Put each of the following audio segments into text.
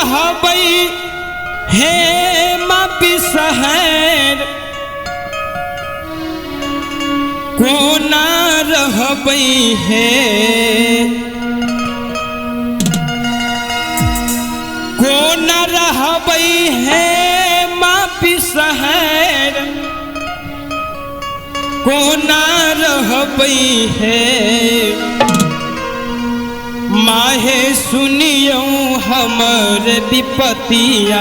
रहबै हे माँ बिसहर, कोना रहबै हे, कोना रहबै हे माँ बिसहर, कोना रहबै हे। माहे सुनियौ हमर विपतिया,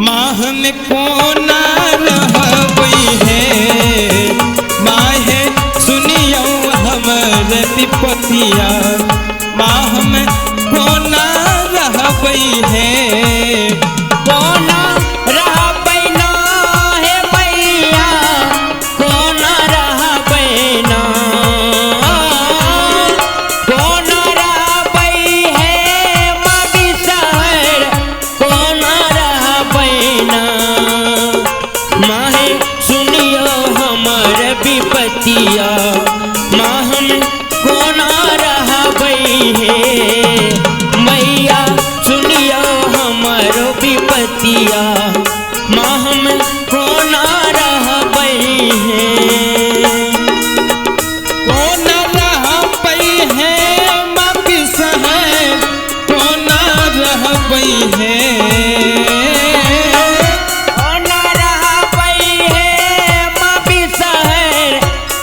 माह में कोना रहबै हे। माहे सुनियौ हमर विपतिया, माह में कोना रहबै हे। कोना रहबै ना हे मैया, कोना रहबै ना, कोना रहबै हे माँ बिसहर, कोना रहबै ना। माहे सुनियो हमर विपतिया, माँ हम कोना रहबै हे। मैया सुनियो हमर विपतिया, माँ हम कोना रहबै हे। कोना रहबै हे माँ बिसहर, कोना रहबै हे। कोना रहबै हे माँ बिसहर,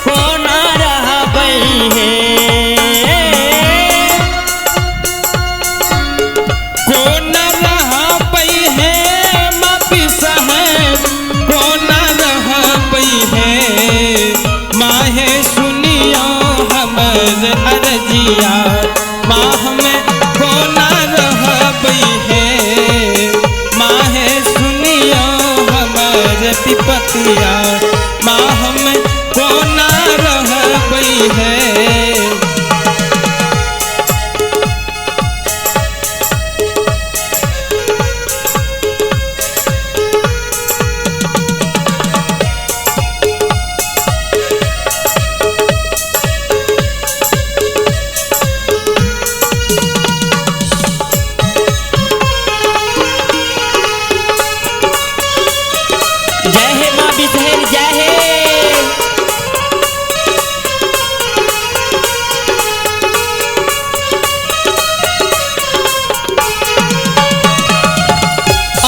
कोना रहबै हे। कोना रहबै हे माँ बिसहर, कोना रहबै हे। माहे सुनियो हमर अरजिया, माह में कोना रहबै हे। माहे सुनियो हमर विपतिया, माह में कोना रहबै हे। जय हे माँ बिसहर जय हे।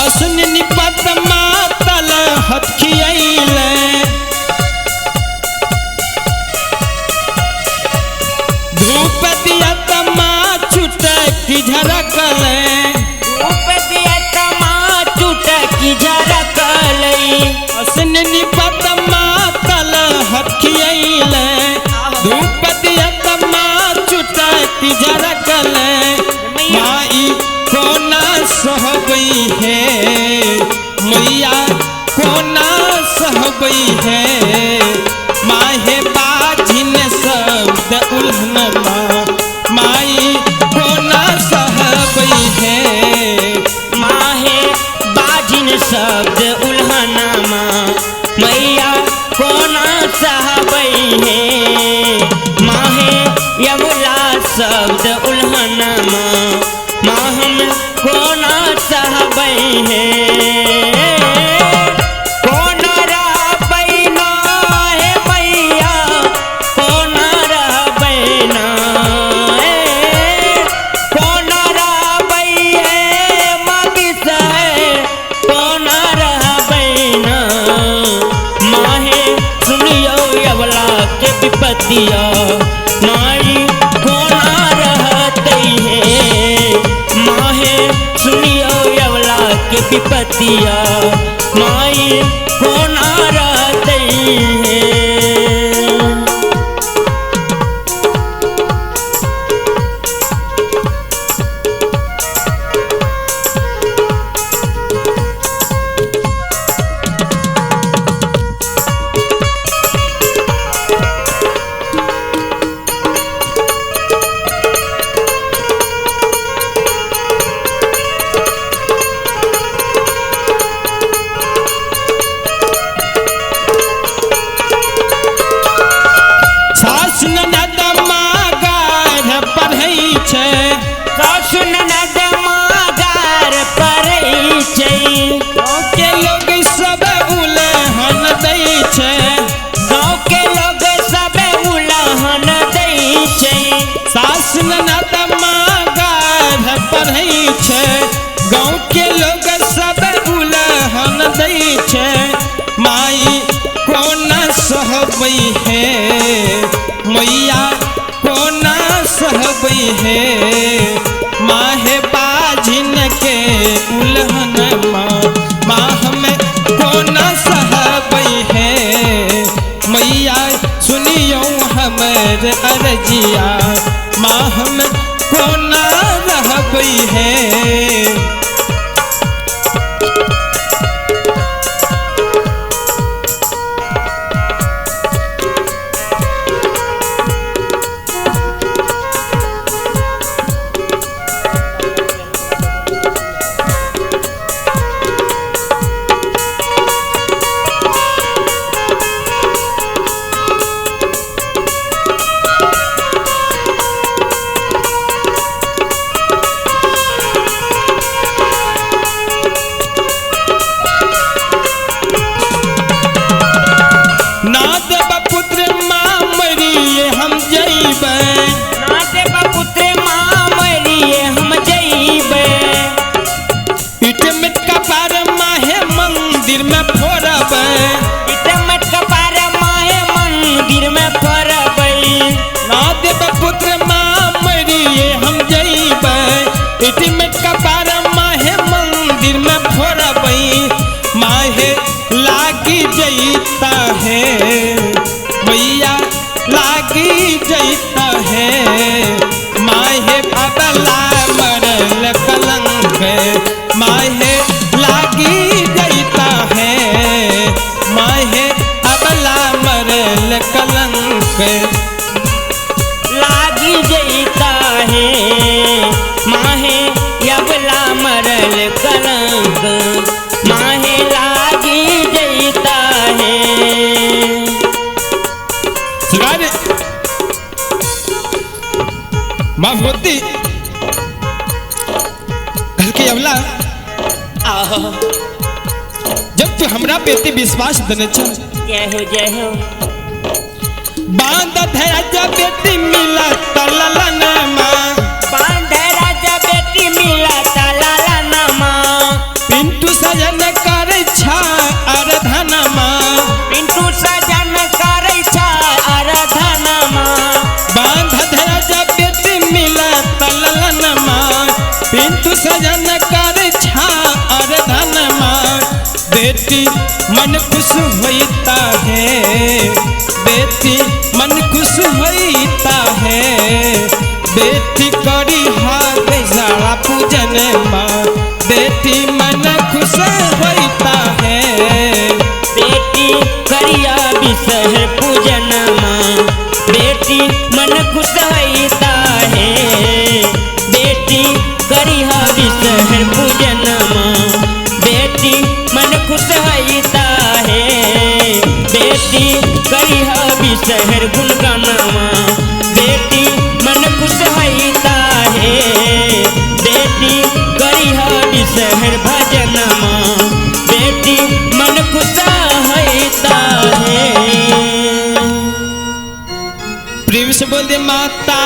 असन निपत मातल हथखियैले, धूप दियत माँ चुटकी झरकले। धूप दियत माँ चुटकी झरकलै। असन निपत मातल हथखियैले, धूप दियत माँ चुटकी झरकले। माई कोना सहबै हे, मैया कोना सहबै हे। माहे बाझिन शब्द उल्हनमा, माई कोना सहबै हे। माहे बाजिन शब्द उल्हनमा, मैया कोना सहबै हे। माहे यमुला शब्द उल्हनमा, माँ हम कोना सहबै हे। कोना रहबै ना हे मैया, कोना रहबै ना, कोना रहबै हे माँ बिसहर, कोना रहबै ना। माहे सुनियो अवला के विपतिया, माई कोना रहतै हे। माहे सुनियो अवला के विपतिया, माई कोना रहतै हे। सास ननद माँ गार पढ़ै छै, सासु ननद माँ है, माहे बाझिन के उलहन माँ, माँ हमें कोना सहबै है। मैया सुनियो हमर अरजिया, माँ हम कोना रहबै है। मैया लागी जैता है, माहे अबला मरल कलंक, माहे लागी जैता है, माहे अबला मरल कलंक लागी जैता है, माहे अबला मरल कलंक, माहे लागी जैता है। माँ भगवती कल के अवला जब तू हमरा पे इतने विश्वास देने चल। जय हो जय हो। बांध राजा बेटी मिला तलाला नामा, बांध राजा बेटी मिला तलाला नामा, पिंटू सजन कर छा आराधना माँ, पिंटू सजन कर छा आराधना माँ, बांध राजा बेटी मिला तलाला माँ, पिंटू सजन कर छा आराधना माँ, बेटी मन खुश होता है, बेटी मन खुश होता है, बेटी करी हाथ सारा पूजन माँ, बेटी मन खुश होता है, बेटी करिया बिसहर पूजन माँ, बेटी मन खुश होता है, बेटी करिया बिसहर पूजन माँ, बेटी मन खुश होता है, बेटी करिया बिसहर गुणगाना माँ, बेटी मन खुश होता है, बेटी करिया बिसहर भजन माँ, बेटी मन खुश होता है। प्रेम से बोल दे माता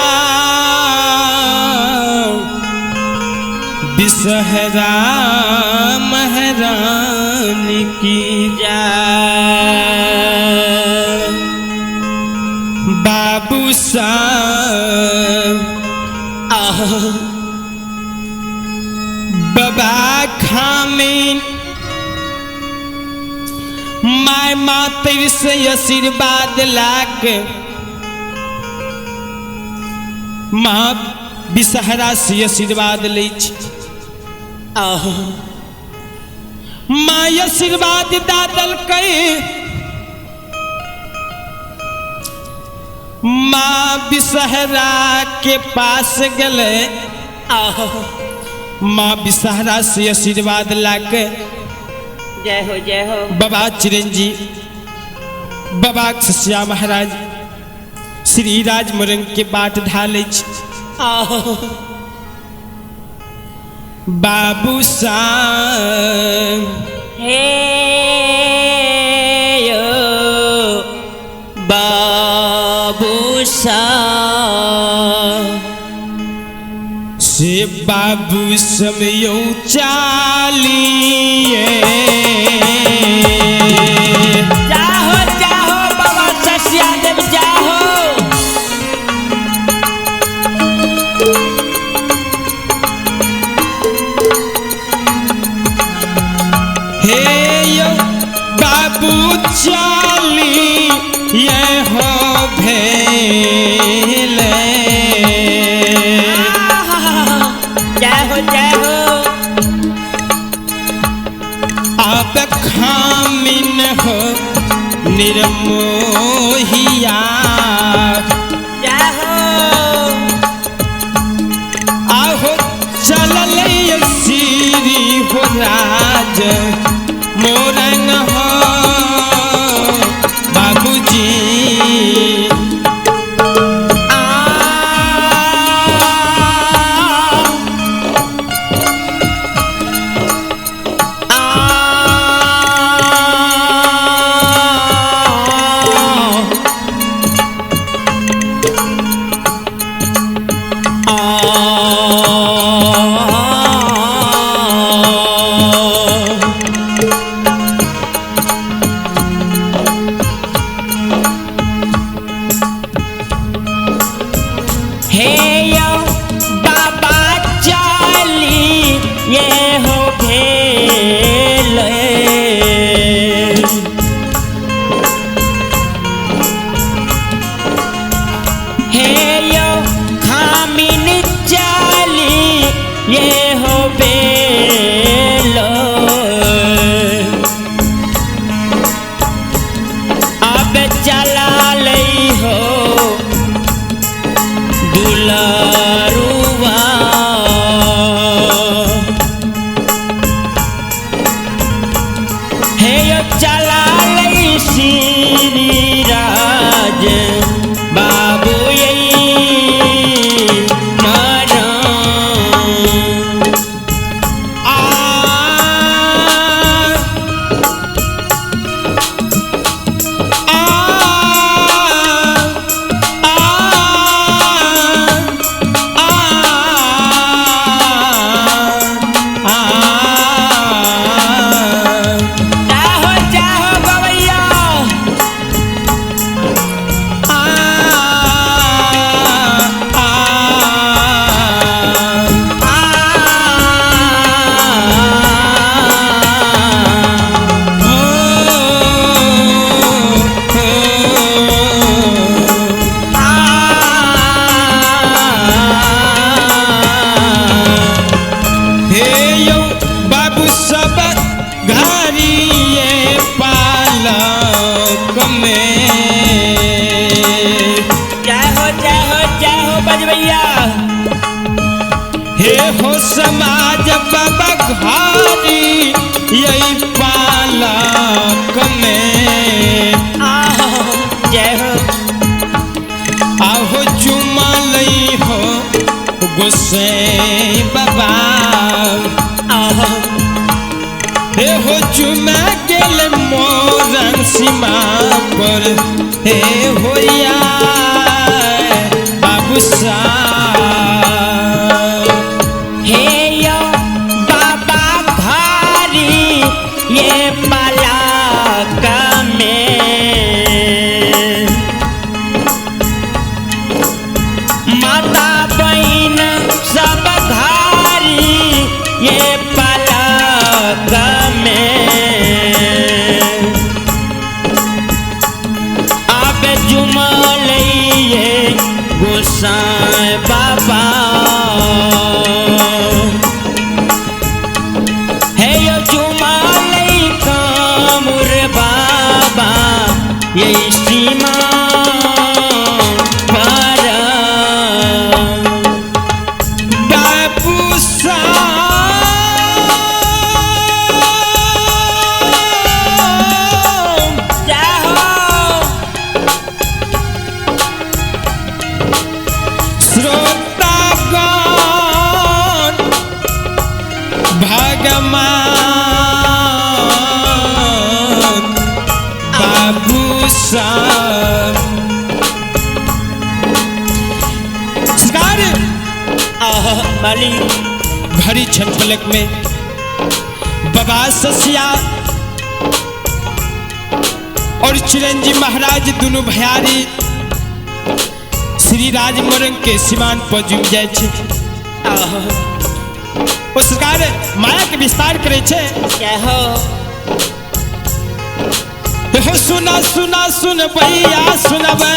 बिसहरा महारानी की जय। बाबू साहब बाबा खामीन my मातर से आशीर्वाद लाक माँ बिसहरा से आशीर्वाद लै छी। माँ आशीर्वाद दा देलकै, माँ बिसहरा के पास गेलै, माँ बिसहरा से आशीर्वाद लाके जय हो जय हो। बाबा चिरंजी बाबा सस्या महाराज श्री राज मुरंग के बाट ढालै छी। बाबू साहब हे यो बाबू साहब से बाबू समयो चालिए, जाहो जाहो बाबा सस्या देव जाहो। हे यो बाबू चाली ये हो भेले। जय हो जय हो। अब खामिन हो निर्मोहिया। जय हो। आहो चलल श्री हो राज मोरंग हो बाबूजी। आ आ हे यो बाबा चाली ये हो भेले। हे यो खामिन चाली ये हो बेलो। अब चला लई हो दुलारुआ। हे यो चला लई श्री राज बाबू यही मारा। आ आ आ आ आ जाहो जाहो बबैया। आ आ हे यौ बाबू सब घरिये पालक में। जय हो जय हो जय हो बजबैया। हे हो समाज बाबा घरी यही पालक में। आहो जय हो। आहो चुमा लई हो गुस्से बाबा। आहो हे हो चुमा गेल मोरन सीमा पर हे होया बाबू साहब। हे यो बाबा घरी ये पलक में। माता बहन सब घरी ये पलक में। अब जुमा लइए गोसाई बाबा। हे यो जुमा लई कामुर बाबा ये सीमा पर। बाबू साहब जय हो। श्रोतागण भगवान बाबू साहब। सरकार आहो मालिक। घड़ी क्षण पलक में बाबा ससिया और चिरंजी महाराज दुनू भयारी श्री राज मोरंग के सीमान पर जुम जाय छै। आहो ओ सरकार माया के विस्तार करे छै। जय हो। हो सुना सुना सुन भैया सुनबै।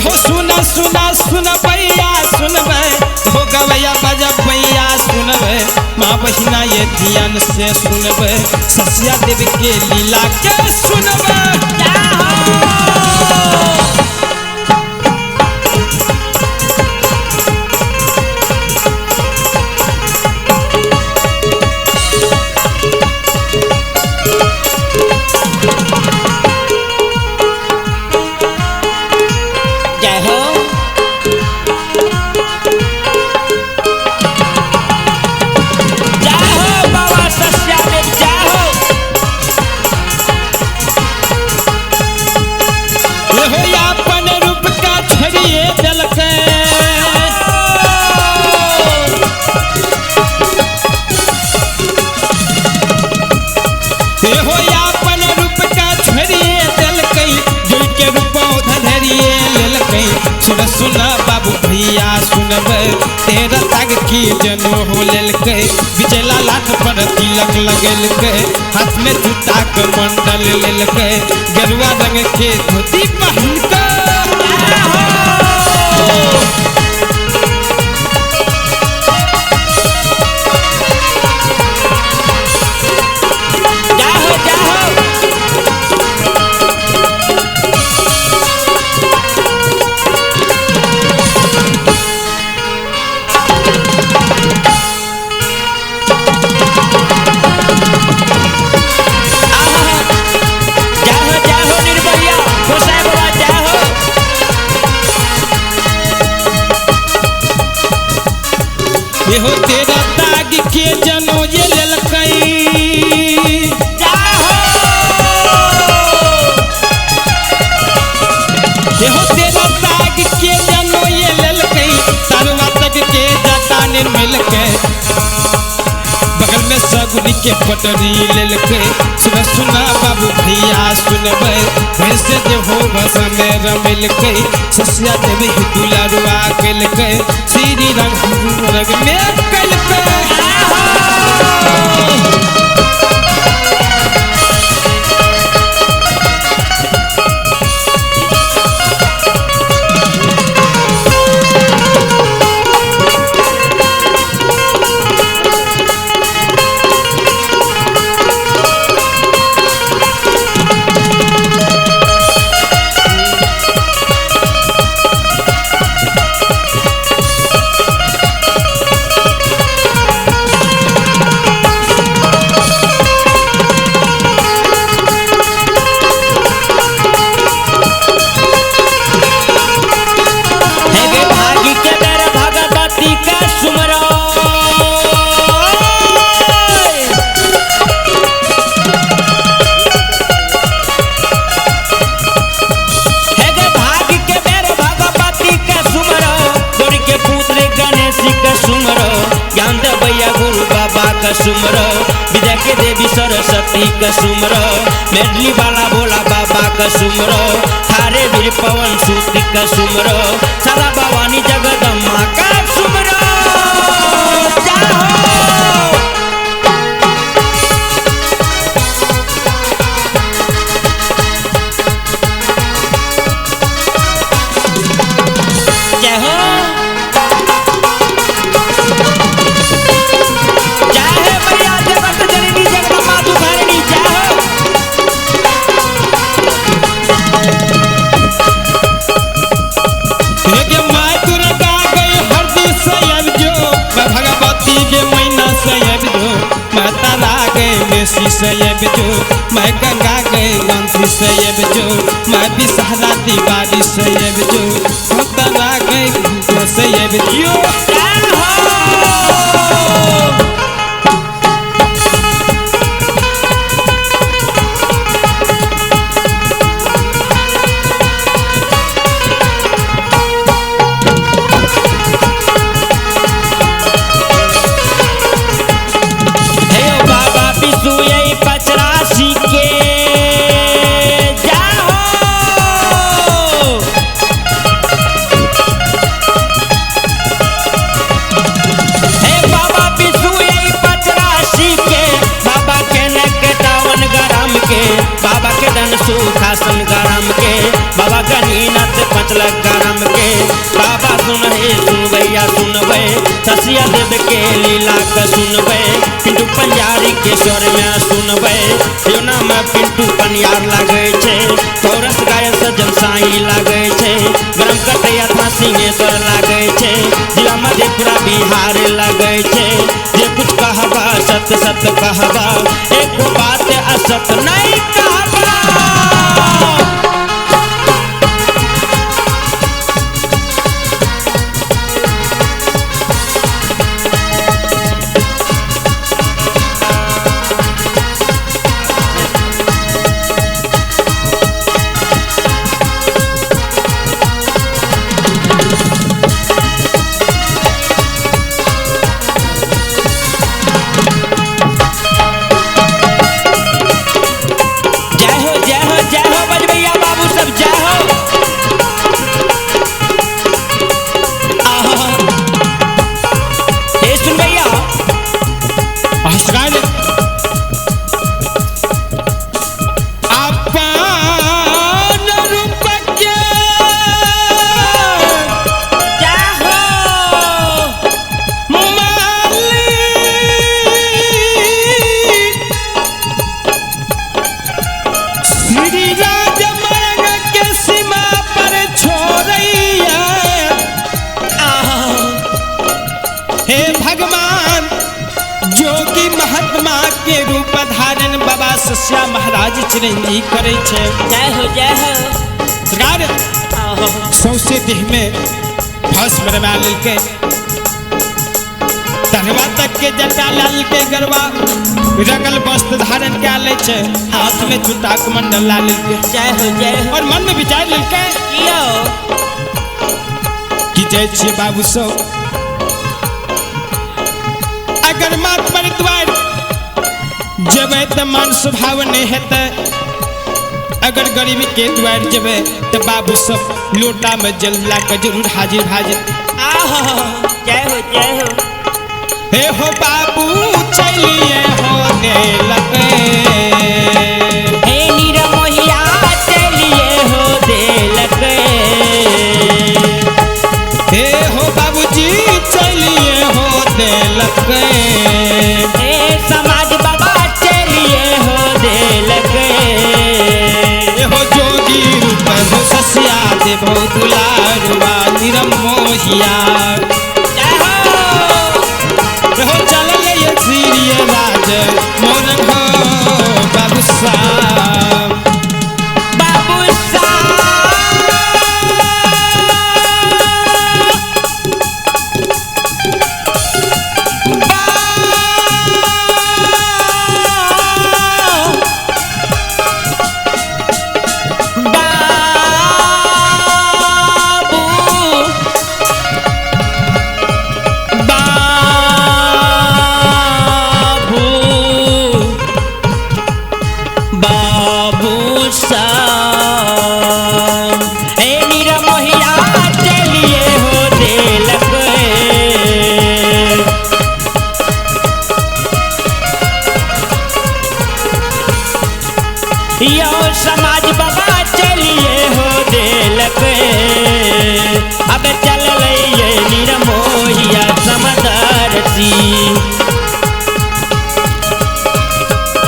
हो सुना सुना सुन भैया सुनबै, हो गवैया बजबैया सुनबै, माँ बहिना ये ध्यान से सुनबै, ससिया देव के लीला के सुनबै। जय हो। जय हो बाबा सस्यादेव जय हो। हो अपन रूप का छोड़िए देलकै, हो अपन रूप का छोड़िए देलकै, जुड़ के रूप धरिए लेलकै। सुन सुन बाबू भैया सुनबै, तेरा ताग की जनो हो लेलकै, बिचला लाठ पर तिलक लगेलकै, हाथ में जूता के मंडल लेलकै, गेरुआ रंग के धोती पहिनकै। जय हो जय हो। आहा, जय हो जय हो निर्भया गोसाई बाबा जय हो। एहो तेरा ताग के जनो ये लेलकै, जय हो। एहो तेरा ताग के जनो ये लेलकै, तारुआ तक के जटा निर्मलकै, बगल में सगुनी के पटरी लेलकै। सुन सुना बाबू भैया सुनबै, वैसे जे हो बस में रमेलकै, ससिया देवी दुलारुआ केलकै, श्री रंग रंग में कलकै। हे गे भागी के बेर भगवती के सुमरो। हे गे भागी के बेर भगवती के सुमरो, गौरी के पुत्र गणेश के सुमरो, ज्ञान देवैया गुरु बाबा के सुमरो, विद्या के देवी सरस्वती के सुमरो, मेडली वाला भोला बाबा के सुमरो, थारे वीर पवन सुत के सुमरो, सदा भवानी जगदम्बा का सुमरो। जय हो। जय हो। जय हे मैया जगत जननी जगदम्बा दुधारिणी जय हो। हे गे माय दुर्गा गई हरदी से आबि जो, मैं भगवती गे मैना से आबि जो, मैं तारा गई मेसी से आबि जो, मैं गंगा गई गांधी से आबि जो, मैं बिसहरा तिवारी से आबि जो, मैं तारा गई से आबि जो। जय हो। हे बाबा विष्णु यही पचरासी के जय हो। बाबा गणिनाथ पचलक करम के बाबा सुन हे सुनबैया सुनबै ससिया देव के लीला के सुनबै पिंटू पंजारी के स्वर में सुनबै योना में पिंटू पनियार लागै छै चौरस गायक सजन साई लागै छै गरम कटैया था सिंहेश्वर लागै छै जिला मधेपुरा बिहार लागै छै जे कुछ कहबा सत सत कहबा एक बात असत नहीं कहबा। जय हो जय हो जय हो बजबैया बाबू सब जय हो। आहा हे सुन भैया हसराज अपन रूप के जय हो मालिक श्री राज मांग के सीमा पर छोड़ैया। आहा हे भगवान जोगी महात्मा के रूप धारण बाबा सस्या महाराज चिरंजी करे छै। जय हो जय हो। सरकार आहा सौसे देह में भस्म रमा लेलकै तहवा तक के जटा लाल के गरबा रंगल वस्त्र धारण कए लै छै हाथ में चुटा कमंडल ला लेलकै जय हो जय हो। और मन में विचार लेलकै कियो कि जय छियै बाबू सब अगर मात पर द्वार जबै तऽ मान स्वभाव नहीं हेतै अगर गरीबी के द्वार जबै तऽ बाबू सब लोटा में जल ला के जरूर हाजिर भाजिर। आहा जय हो जय हो। हे हो बाबू चलिए हो देलक हे निरमोहिया चलिए हो देलक हे हो बाबूजी चलिए हो देलक हे समाज बाबा चलिए हो देलक हे हो जोगी रूप हो ससिया देव हो दुलारुआ निरमोहिया जय हो। हे हो चलल ये श्री राज मोर हो बाबू साहब बाबू साहब बाबू बाबू साहब हे निरमोहिया चलिए हो देलक यो समाज बाबा चलिए हो देलक अब चल ये निरमोहिया समदर्शी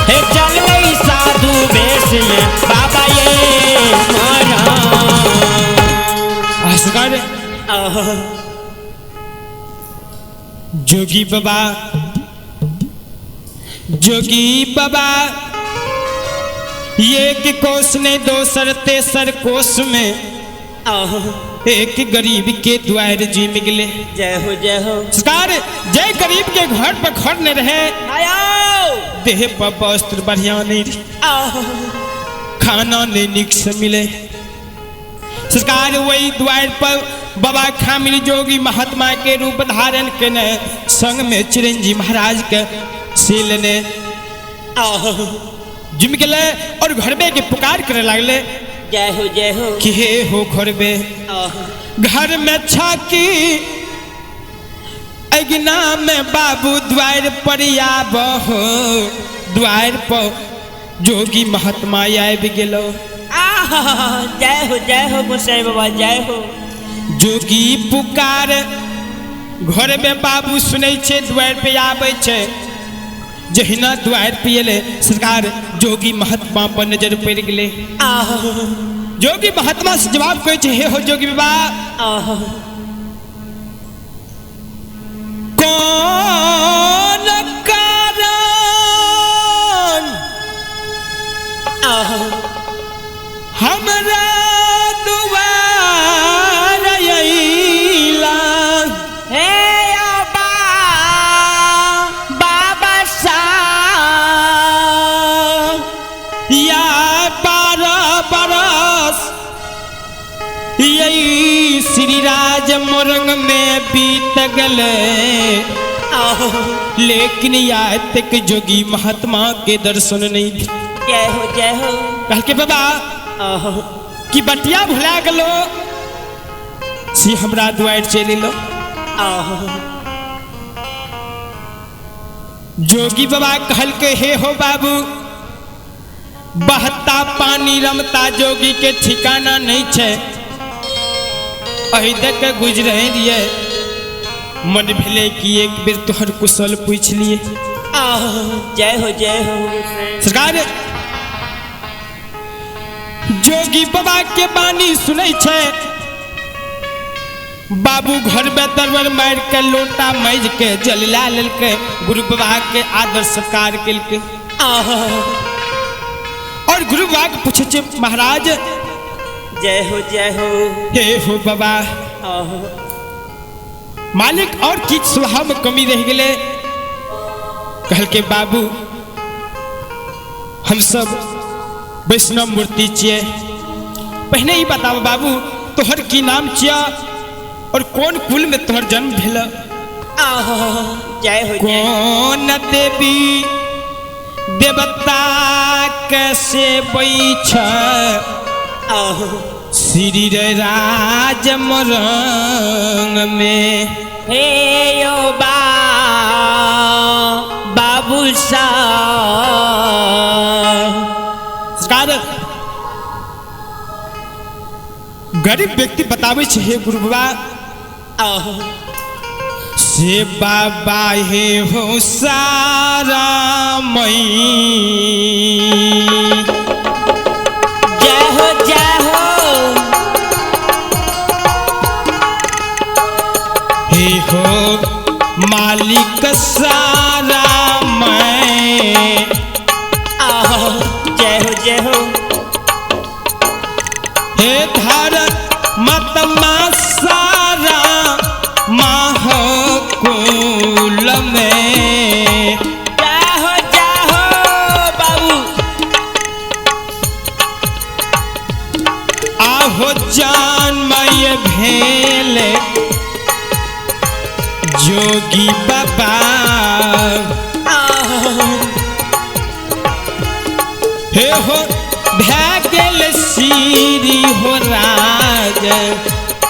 हे चल गई साधु वेश में बाबा ये मोरा। सरकार जोगी बाबा जोगी बाबा एक कोस ने दोसर तेसर कोस में एक गरीब के द्वार जी मिले। जय हो जय हो। सरकार जय गरीब के घर पर घर न रहे आयो देह पर वस्त्र बढ़िया नहीं रहे खाना नहीं निक से मिले। सरकार वही द्वार पर बाबा खामिल जोगी महात्मा के रूप धारण केने संग में चिरंजी महाराज के से लेने जुम गेले और घरबे के पुकार करे लागले। जय हो जय हो। कि हे हो घरबे घर में छाकी अगना में बाबू द्वार पर आबहो द्वार पर जोगी महात्मा आबि गेलो। आह आहा, जय हो गोसाई बाबा जय हो। जोगी पुकार घर में बाबू सुनै छे, द्वार पे आबै छे। जहिना द्वार पे एलै सरकार जोगी महात्मा पर नजर पड़ि गेलै। आहा, जोगी महात्मा से जवाब कहै छे, हे हो जोगी बाबा, आहा, कौन कारण आहा, हमरा दुआर अइला? हे बाबा सा या 12 बरस यही श्री राज मोरंग में बीत गले, आहा, लेकिन या तक जोगी महात्मा के दर्शन नहीं। जय हो जय हो। कह के बाबा आहा, कि बटिया भुला गलो से हमरा द्वार चलि लो। आहा, जोगी बाबा कहल के हे हो बाबू, बहता पानी रमता जोगी के ठिकाना नहीं छे, अहि देख के गुजरे रहिए, मन भेले कि एक बेर तोहर कुशल पूछ लिए। आहा, जय हो जय हो। सरकार जोगी बाबा के बानी सुनै छे, बाबू घर में दरबर मार के लोटा मैज के जल ला लेलकै, गुरु बाबा के आदर सत्कार केलकै। आहा, और गुरु बाबा के पूछे छे, महाराज जय हो जय हो। हे हो बाबा आहा, मालिक और किछु स्वभाव में कमी रह गेलै? कहलकै बाबू हम सब वैष्णव मूर्ति छियै, पहिने ही बताबो बाबू तोहर की नाम छिया और कौन कुल में तोहर जन्म भेल? आहा, जय हो जय। कौन देवी देवता कैसे बैछ आहा, श्री राज मोरंग में? हे यो बाबू सा सरकार गरीब व्यक्ति बताबै छै, हे गुरु बाबा, आहा, से बाबा हे हो सारा मई, जय हो जय हो। हे हो मालिक सारा मैं, आहा, जय हो जय हो। हे धार मतमा सारा माहकुल में, जय हो जय हो बाबू। आहो जानमय भेल जोगी बाबा, आहा, हे हो भै गेल श्री हो राज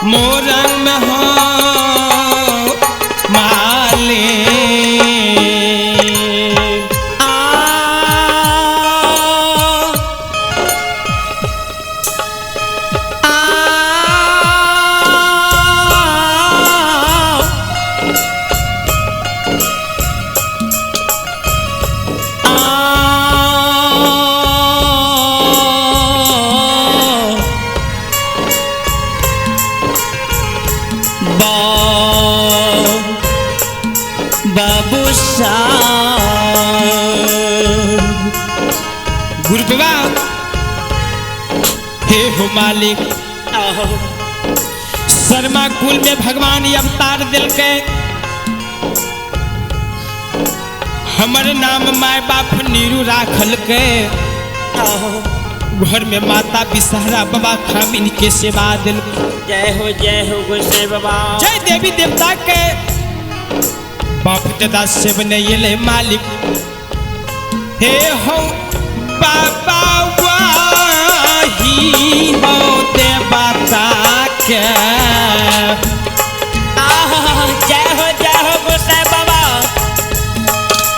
मोरंग में हो माले। आ आ बाबू सा गुरु बाबा हे हो मालिक, आहो, शर्मा कुल में भगवान अवतार दिलके, हमर नाम my बाप नीरू राखल के, आहो, घर में माता बिसहरा बाबा खामिन के सेवा दिल। जय हो गोसाई बाबा। जय देवी देवता के बाप दादा सेव नहीं एलै मालिक। हे हो बाबा वाही हो देवता के, आहा, जय हो गोसाई बाबा।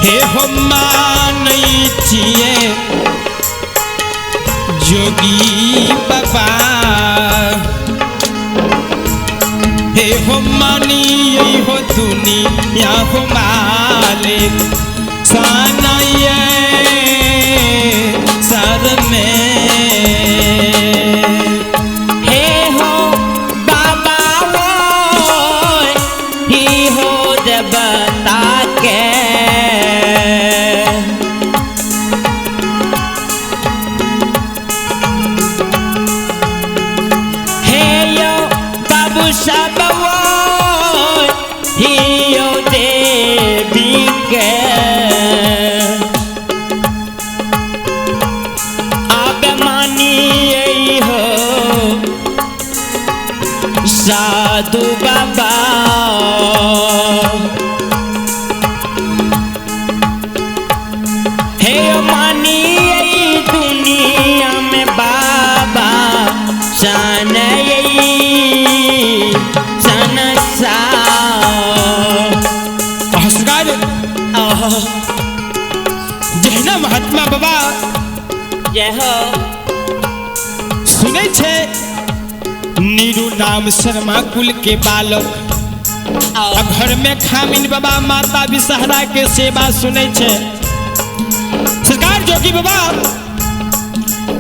हे हो मानै छियै जो जोगी बाबा हे हो मानी हो दुनिया हो मालिक साना ये सर में हे हो बाबा वो ही हो देवता के हे यो बाबू सब वो ही यो देवी के अब मानिए हो साधु बाबा हे मानिए दुनिया में बाबा सन संसार सरकार जहिना महात्मा बाबा जय हो सुनै छै नीरू नाम शर्मा कुल के बालक आ घर में खामिन बाबा माता विषहरा के सेवा सुनै छै। सरकार जोगी बाबा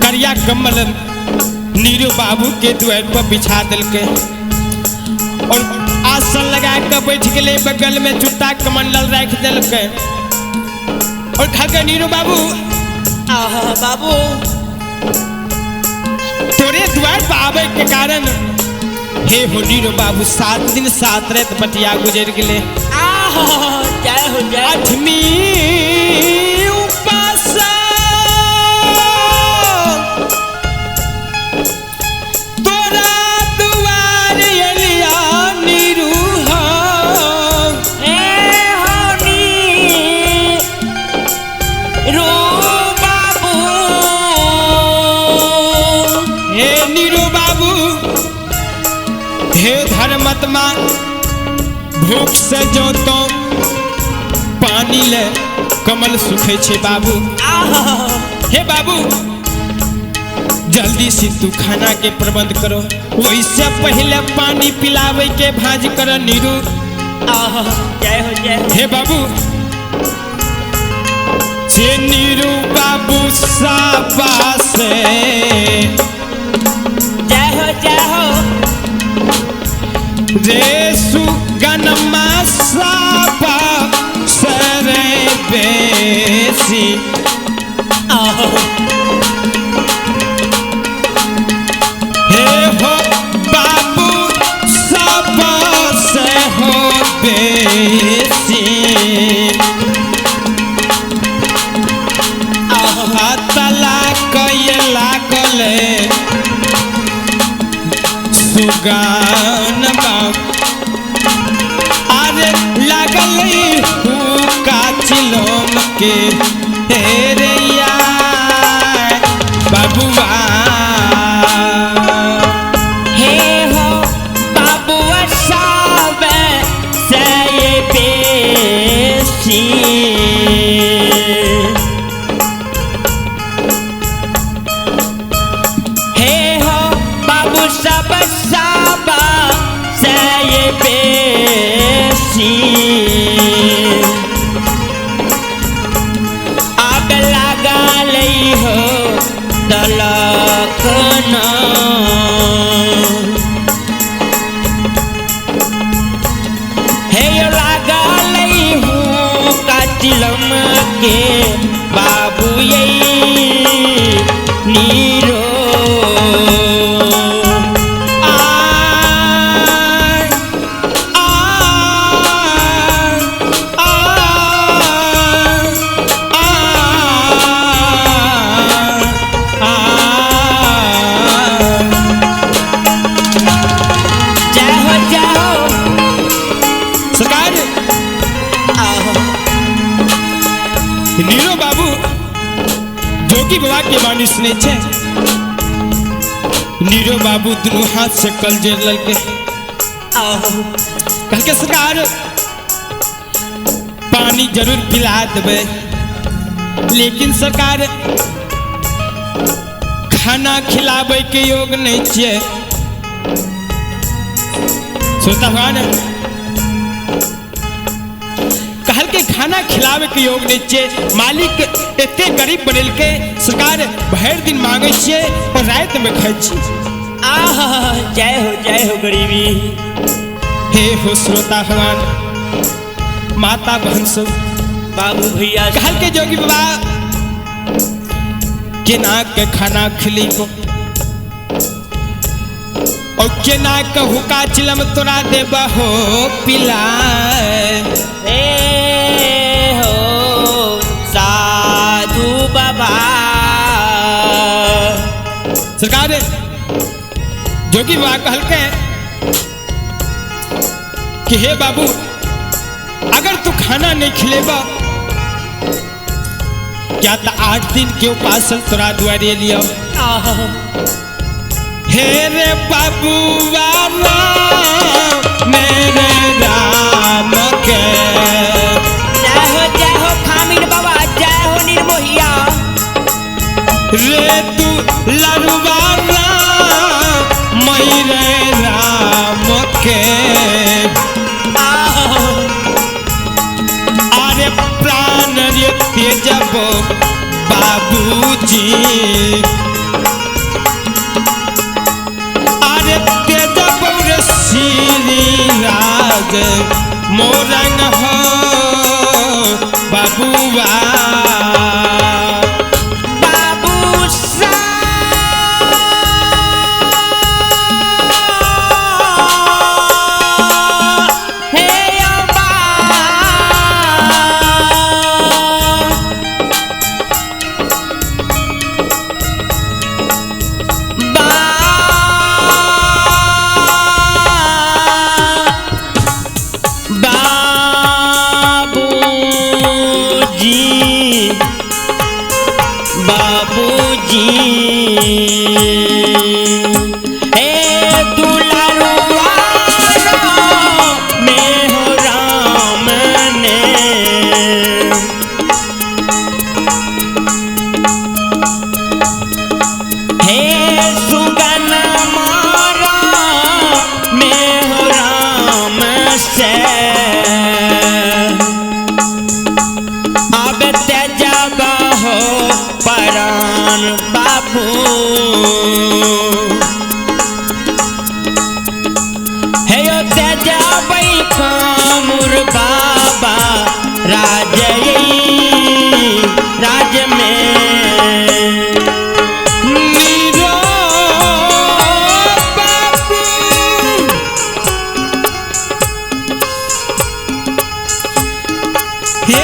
करिया कमल नीरू बाबू के द्वार पर बिछा देलकै और आसन लगा के बैठ गेलै, बगल में जूता कमंडल राखि देलकै और कहलकै नीरू बाबू बाबू तोरे द्वार पर आवे के कारण हे हो नीरू बाबू 7 दिन 7 रात बटिया गुजर गेलै। जय हो जय। आठवीं उपास तोरा दुआर एलिया नीरू हम हे हो नीरू बाबू हे नीरू बाबू हे धर्मात्मा भूख से जो तो पानी ले कमल सुखे छे बाबू। हे बाबू जल्दी से तू खाना के प्रबंध करो, वैसे पहले पानी पिलावे के भाज कर नीरू। जय हो जय हो। हे बाबू से नीरू बाबू साबा से जय हो जय हो। रे सुगनमा साबा सरे बेसी हे हो बाबू साबा से हो बेसी तला कय लागले सुगान अरे लागल हुका चिलोम के हे रे बाबुआ हे हो बाबुआ साब से बेसी हे हो बाबू सब साबा से बेसी अब लगा लई हो तलक न हे लगा लई हूँ काचिलम के बाबू ये नीरो जय हो जय हो। सरकार नीरो बाबू जोगी बाबा के वाणी सुने छे। नीरो बाबू दोनों हाथ से कल जेर ललके कहके सरकार पानी जरूर पिला देबे, लेकिन सरकार खाना खिलाबै के योग नहीं छियै। श्रोता भगवान कहल के खाना खिलावे के योग नहीं छियै। मालिक एते गरीब बनेलकै, सरकार भरि दिन मांगे छियै और रात में खाइ छियै। आहा, जय हो जय हो गरीबी। हे हो श्रोता भगवान, माता बहन सब, बाबू भैया, कहल के जोगी बाबा केना के खाना खिलेबो और केना के हुक्का चिलम तोरा देबा हो पिला। हे हो साधु बाबा। सरकार जोगी बाबा कहल के कि हे बाबू, अगर तू खाना नहीं खिलेबा क्या तो 8 दिन के उपास तोरा दुआरे लियो। हे रे बाबूआ मेरे राम के, जय हो खामिन बाबा, जय हो निर्मोहिया। रे तू लरुआ मेरे राम के, अरे प्राण रे तेजब बाबूजी, अरे तेजब रे श्री राज मोरंग हो बाबूआ। बाबू हे अम्बा, बाबूजी, बाबूजी, हे दुलारुआ में हो राम ने। हे सुगन मारा में हो राम से, अब तेजब हो परान बाबू। हे तेजब कामुर बाबा राज राज में। नीरो बाबू हे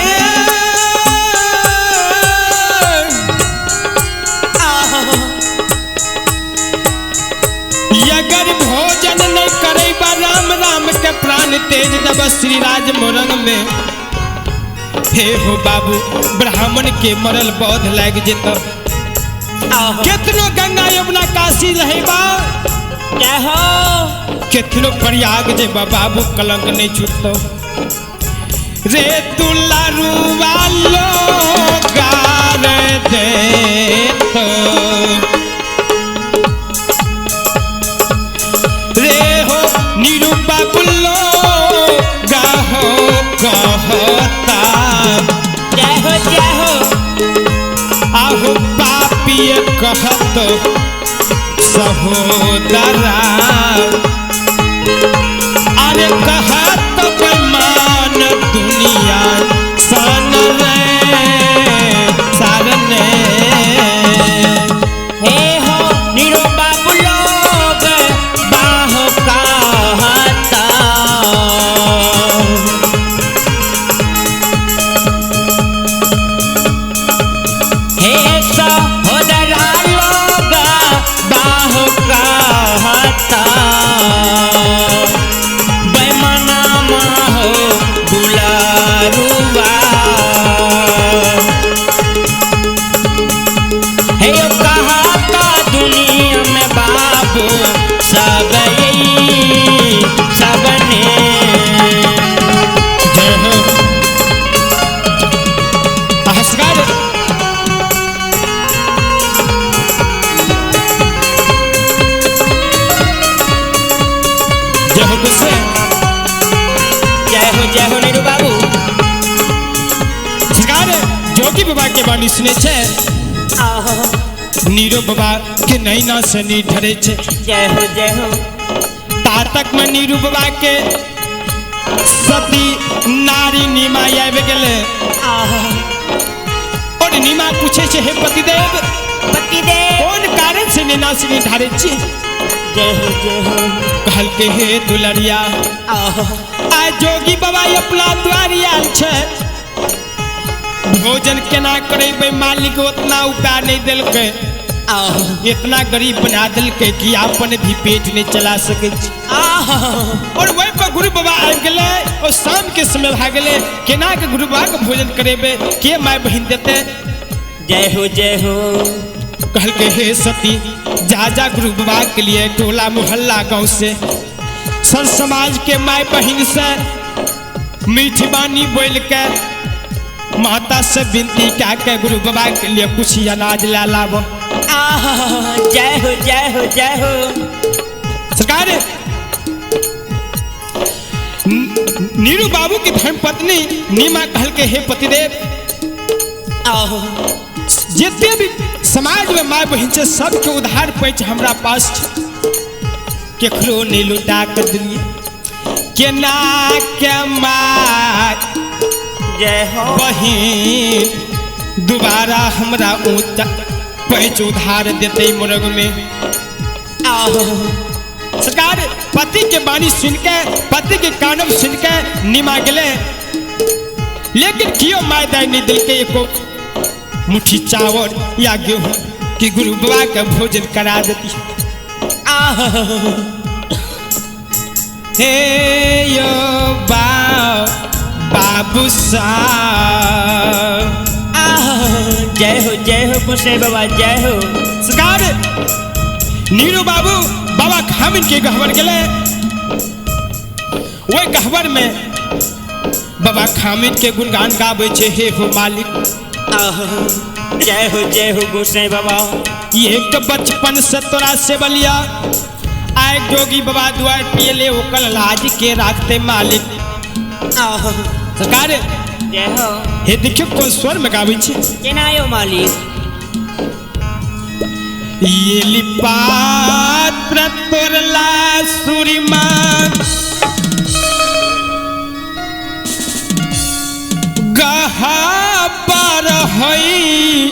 अगर भोजन नहीं करेबा राम राम के प्राण तेज दब श्री राज मोरंग में। हे हो बाबू, ब्राह्मण के मरल बौद्ध लाग जेत। केतनो गंगा यमुना काशी रहेबा, जय हो, केतनो प्रयाग जेबा बाबू कलंक नहीं छूटतो। रे दुलारुआ लो गार दे रे हो नीरू बाबुलो गाहो कहता। जय हो जय हो, आहो पापिय कहत सहोदरा, अरे कहत बेमान दुनिया सन रे सारने। हे हो नीरो बाबू लोग बाहो कहता। हे सहोदरा लोग बाहो कहता। जय हो गुस्से। जय हो, जय हो नीरू बाबू। सरकार जोगी बाबा के बानी सुने छे, नीरू बाबा के नैना से नी ढरे छे। जय हो, जय हो। तातक में नीरू बाबा के सती नारी नीमा आबि गेले। और नीमा पूछे छे, हे पतिदेव, पतिदेव कौन कारण से नैना से नी ढारे छी? जय हो, जय हो। कहल के हे दुलरिया, आ जोगी बाबा अपना द्वारी आयल छे, भोजन केना करेबै मालिक उतना उपाय नहीं देलकै, इतना गरीब बना देलकै कि अपन भी पेट नहीं चला सकै छी। और वही पर गुरु बाबा आबि गेलै और शाम के समय भए गेलै, केना के गुरु बाबा के भोजन करेबै, के my बहिन देतै? जय हो, जय हो। कहलकै हे सती, जा जा गुरु बाबा के लिए टोला मोहल्ला गाँव से सर समाज के my बहिन से मीठी बानी बोल के माता से विनती क्या के गुरु बाबा के लिए कुछ अनाज ला लाबो। जय हो, जय हो, जय हो। सरकार नीरू बाबू की धर्मपत्नी नीमा कहल के हे पतिदेव, जितने भी समाज में my बहिन छे सबके उधार पैच हमरा पास छे, केकरो नहीं लुटा के दिलिए, केना के my जय हो बहिन दोबारा हमरा ऊंचा पैच उधार देते मुर्ग में। सरकार पति के बानी सुन के, पति के कानब सुन के नीमा गेले, लेकिन क्यों my दाई नहीं दिल के एको मुट्ठी चावल या गेहूं कि गुरु बाबा के भोजन करा देती। हे यो बाबू साहब, जय हो, जय हो गोसाई बाबा, जय हो। सरकार नीरू बाबू बाबा खामिन के गहवर गेले, वही गहवर में बाबा खामिन के गुणगान गाबै छे, हे हो मालिक। जय हो, जय हो गोसाई बाबा। एक बचपन से तोरा से बलिया आए जोगी बाबा द्वार पियले ओकल लाज के राखते मालिक। सरकार जय हो। हे देखियो कोन स्वर में गाबै छे, केना यो मालिक? ये लिपात्र तोरला सूरमा गहा पर हई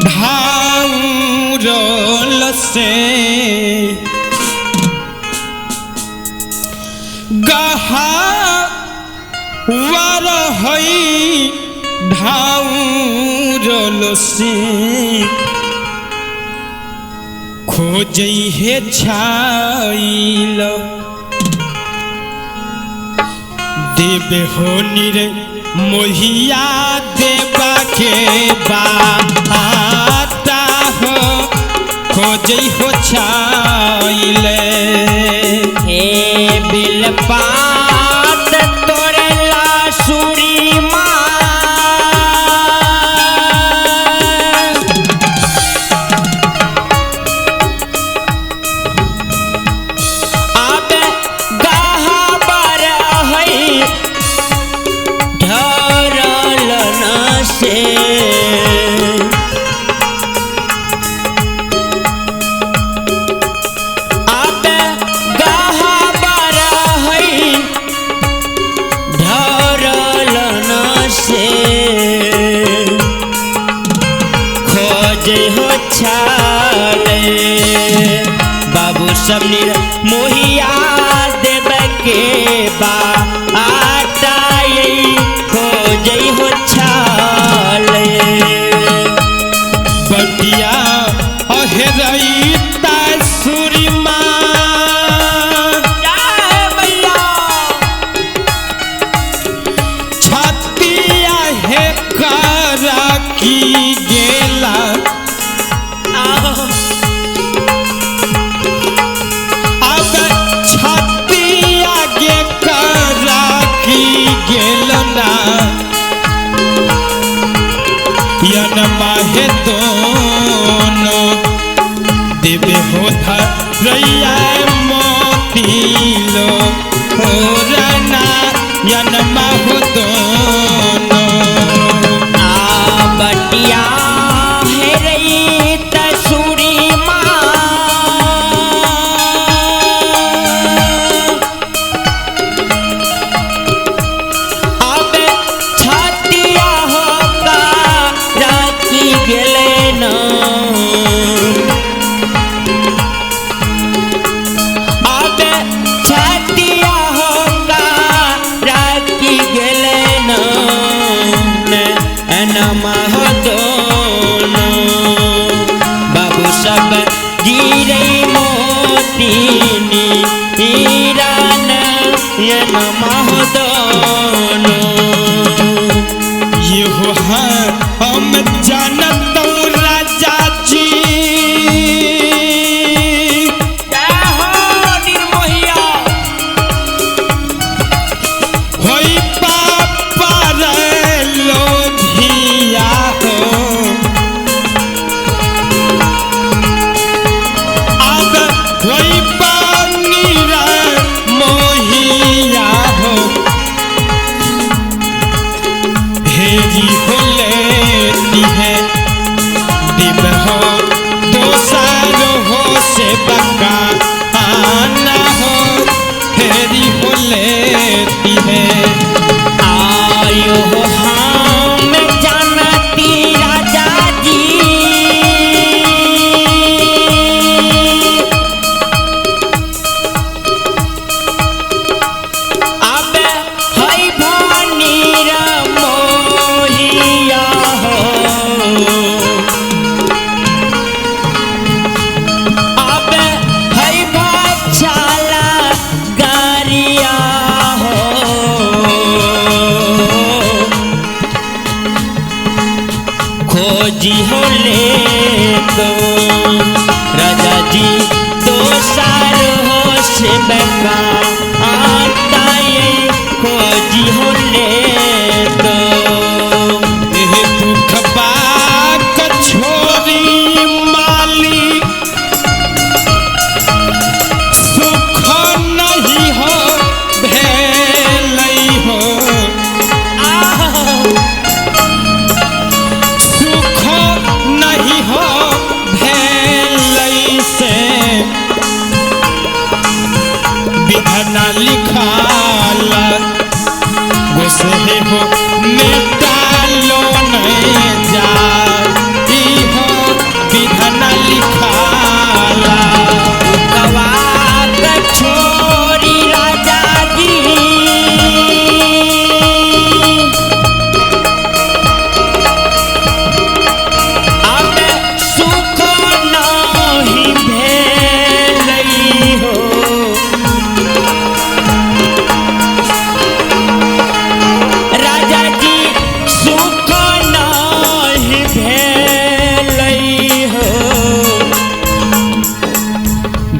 धाउरल से, गहा वर हई धाउरल से, खोजई हे छाइल देवे हो निर मोहिया देवा के बाता हो, खोजई हो छाइल। हे बिलपात तोरला सूरी माँ, अब गहा बर हई ढरल न से, अब गहा बर हई ढरल न से, खोजे हो छाले बाबू सब निर मोहिया देव के बा आटा, खोजे हो छाले। बटिया अहेरईता सूरमा, भैया छतिया हे करा की गेला, अब छतिया गे करा ये नमः दोनों। ये हो हाँ हम जानत हूँ राजा जी। जय हो निर्मोहिया। होई पापा रे लोभिया हो, अब होई पानी रे मोहिया हो, हेरी हो लेती है दिव हो दोसर हो से बका आना हो, हेरी हो लेती है। आयो हो हम जानती राजा जी। अब हई भनीर मोहिया हो, अब हई बचाला गरिया हो, खोजी हो ले तो राजा जी दोसर हो से बका आता ये खोजी हो ले तो। एह दुख बाक छोरी माली सुख नहीं हो भेलई हो, आहो सुख नहीं हो भेलई से विधना लिखाल गोसे हो मेटालो नहीं जाती हो, विधना लिखाला। कवाक छोरी राजा जी। अब सुख नहीं भेलई हो, राजा जी सुख नहीं भेलई हो,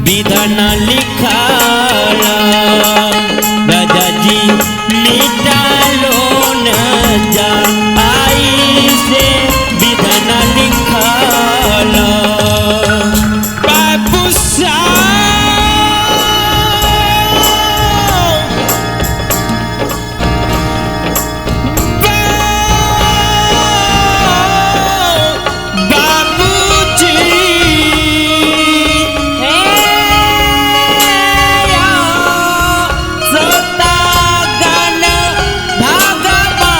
विधन लिखाला राजा जी मिटालो न जा आई से विधन लिखाला। बाबू साहब बाबूजी हे या सता गण भगवान।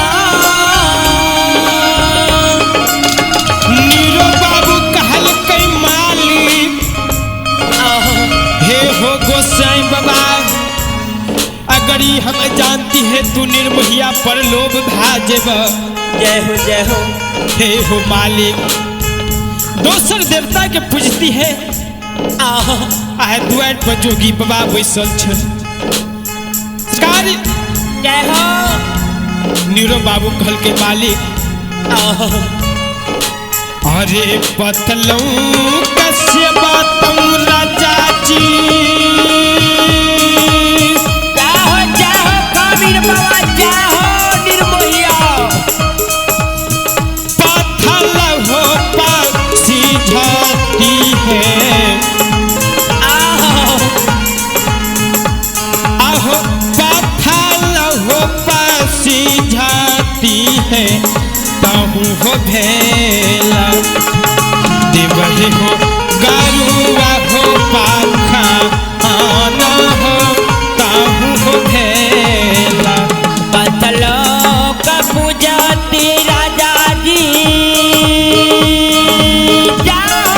नीरो बाबू कहलकै मालिक हे हो गोसाई बाबा, अगर ई हम जानती है तू निर्मोहिया पर लोभ भा जेब। जय हो जय हो। हे हो मालिक, दोसर देवता के पूजती है। आहो आए दुआर पर जोगी बाबा बैसल छल। सरकार जय हो। नीरो बाबू कहल के मालिक, आहो अरे बतलऊं कस्य बातऊं राजा जी। जाहो जाहो कामिर बाबा जाहो निर्मोहिया। पत्थर हो पसी जाती है, आहो आहो पत्थर हो पसी जाती है, ताहू हो भेला देवही हो गरुआ हो पाखा आना हो, ताहू हो भेला। पतलोक पूजती राजा जी जाओ।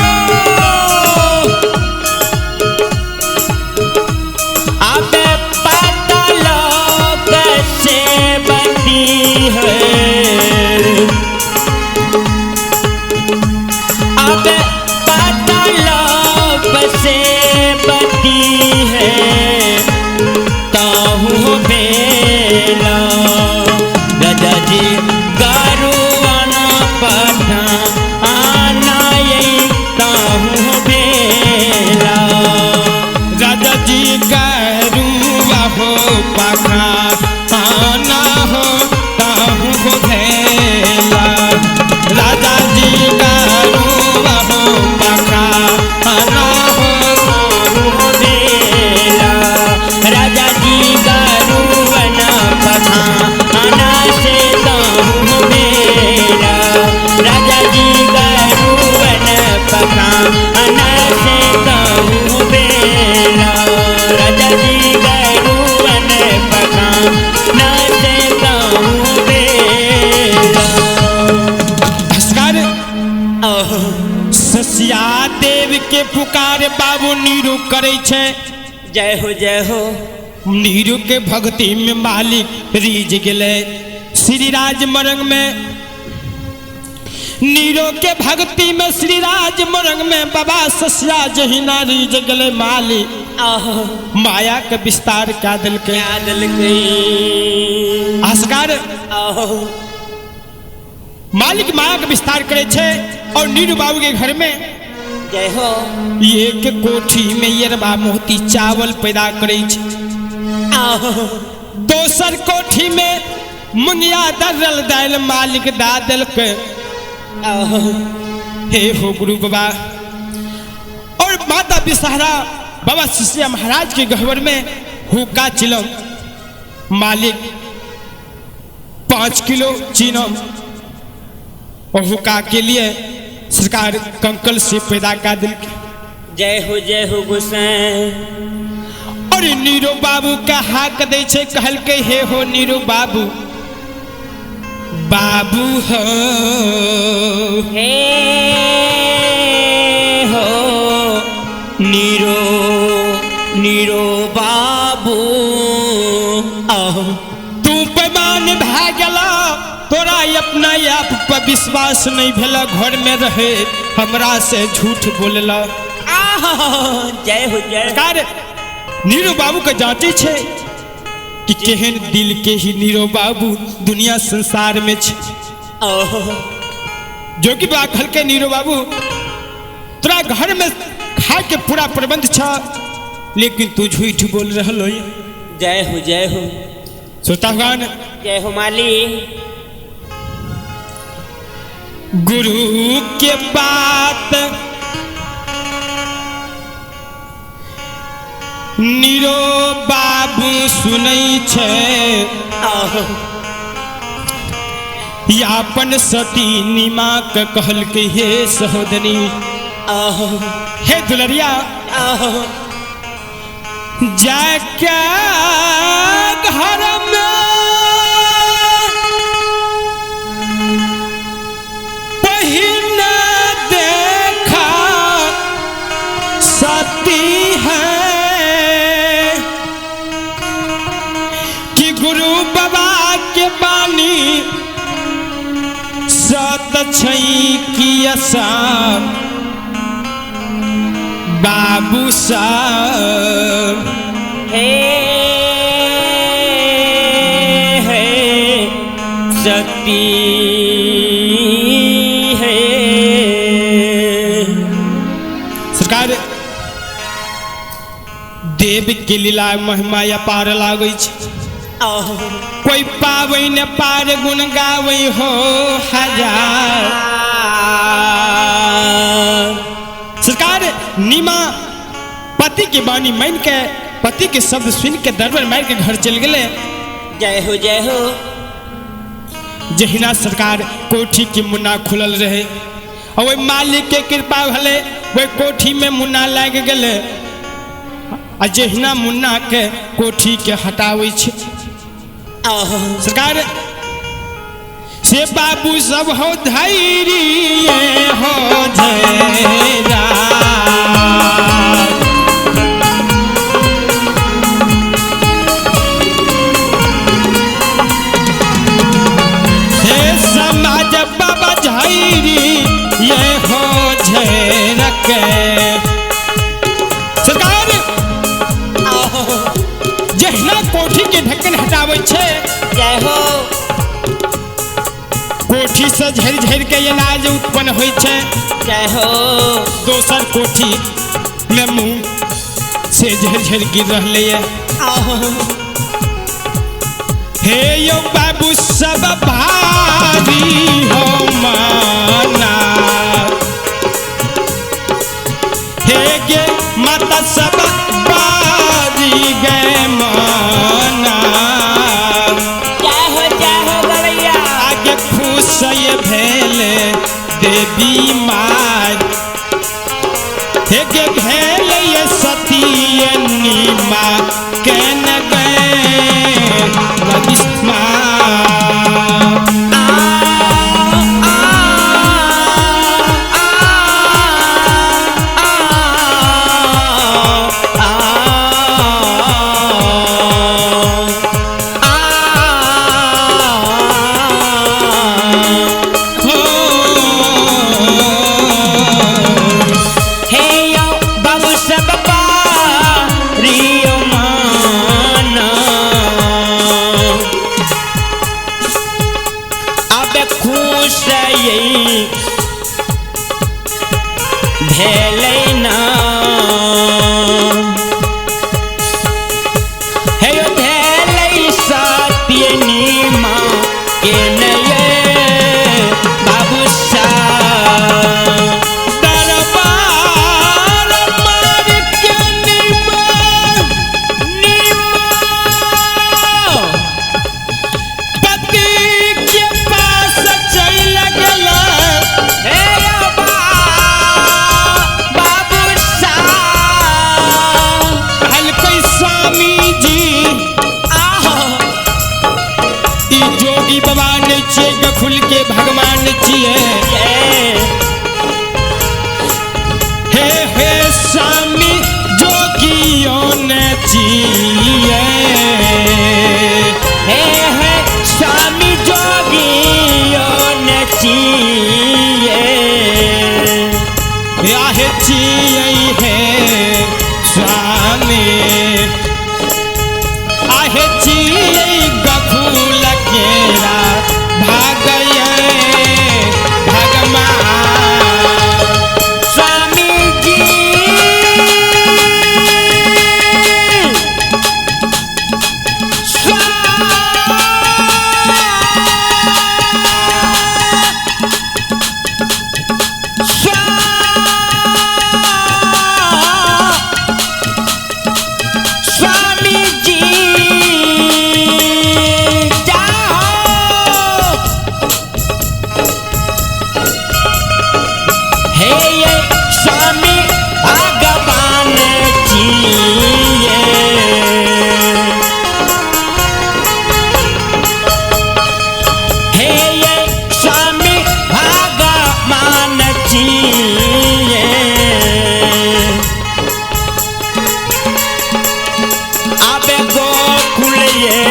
अब पतलोक से बती है। करै छै। जय हो जय हो। नीरू के भक्ति में मालिक रीझ गेलै। श्रीराज मरंग में नीरो के भक्ति में श्रीराज मरंग में बाबा ससिया जहिना रीझ गेलै मालिक माया के विस्तार क्या दिलकै। आसकार मालिक माया के विस्तार करे छै और नीरू बाबू के घर में जय हो एक कोठी में यरबा मोती चावल पैदा करे छै। दोसर कोठी में मुंगिया दर्रल दालि मालिक दा देलकै। हे हो गुरु बाबा। और माता बिसहरा बाबा सिसिया महाराज के गहवर में हुक्का चिलम मालिक 5 किलो चीनम और हुक्का के लिए सरकार कंकल से पैदा कर दिल। जय हो जय हो गोसाई। और नीरू बाबू का हाक दे छे, कहल के हे हो नीरू बाबू बाबू हो हे हो नीरो नीरो बाबू आहो। तू बेमान भए गेला, तोरा अपना आप पर विश्वास नहीं भेला, घर में रहे हमरा से झूठ बोलला। जय हो जय। सरकार नीरू बाबू के जांचे छे कि केहन दिल के ही नीरू बाबू दुनिया संसार में छे। जो कि बा कहल के नीरू बाबू तोरा घर में खाए के पूरा प्रबंध छा, लेकिन तू झूठ बोल रहल हो। जय हो जय हो। श्रोता भगवान जय हो माली। गुरु के बात नीरो बाबू सुनै छे, यापन सती नीमा के कहल के हे सहोदनी हे दुलरिया जाके घर में पहिना देखा सती है कि गुरु बाबा के बानी सत छई की बाबू साहब। हे हे सती है। सरकार देव के लीला महिमा अपार लागै छै। कोई पाबै न पार गुण गाबै हो हजार। सरकार नीमा पति के बानी मान के पति के शब्द सुन के दरबार मार के घर चल गए। जय हो जय हो। जहिना सरकार कोठी के मुन्ना खुलल रहे और वही मालिक के कृपा भले वही कोठी में मुन्ना लाग गए। आ जहिना मुन्ना के कोठी के हटाबै छै सरकार से बाबू सब हो धैर्य हो झेरा। हे समाज बाबा झैरी ये हो झेरक। सरकार जहिना कोठी के ढक्कन हटाबै छै जय हो कोठी से झरि झरि के अनाज उत्पन्न होइ छै। जय हो। दोसर कोठी में मुँह से झरि झरि गिर रहलै। हे यो बाबू सब भारी हो माना, हे गे माता सब भारी गे माना। जय हो जय हो गवैया। आगे खुश भेल देवी माय, हे गे भेल ये सती नीमा केन गए मा। आ आ आ आ। भेलै ना हे भेलै सत्य नीमा के नये बाबू साहब। दरबार मार के नीमा नीमा पति के पास चल गेला। हे बाबू साहब। कहलकै स्वामी जी आहो ई जोगी बाबा नहि छियै, गखुल के भगवान छियै। हे हे स्वामी जोगियों ने छियै। हे हे स्वामी जोगियो नचिए। आहे छियै हे स्वामी, आहे छियै गखुल केरा भागयै भगवान। स्वामी जी स्वामी जी जाओ। हे ये स्वामी भगवान जिए। हे ये स्वामी भगवान जिए। आबे गोकुल ये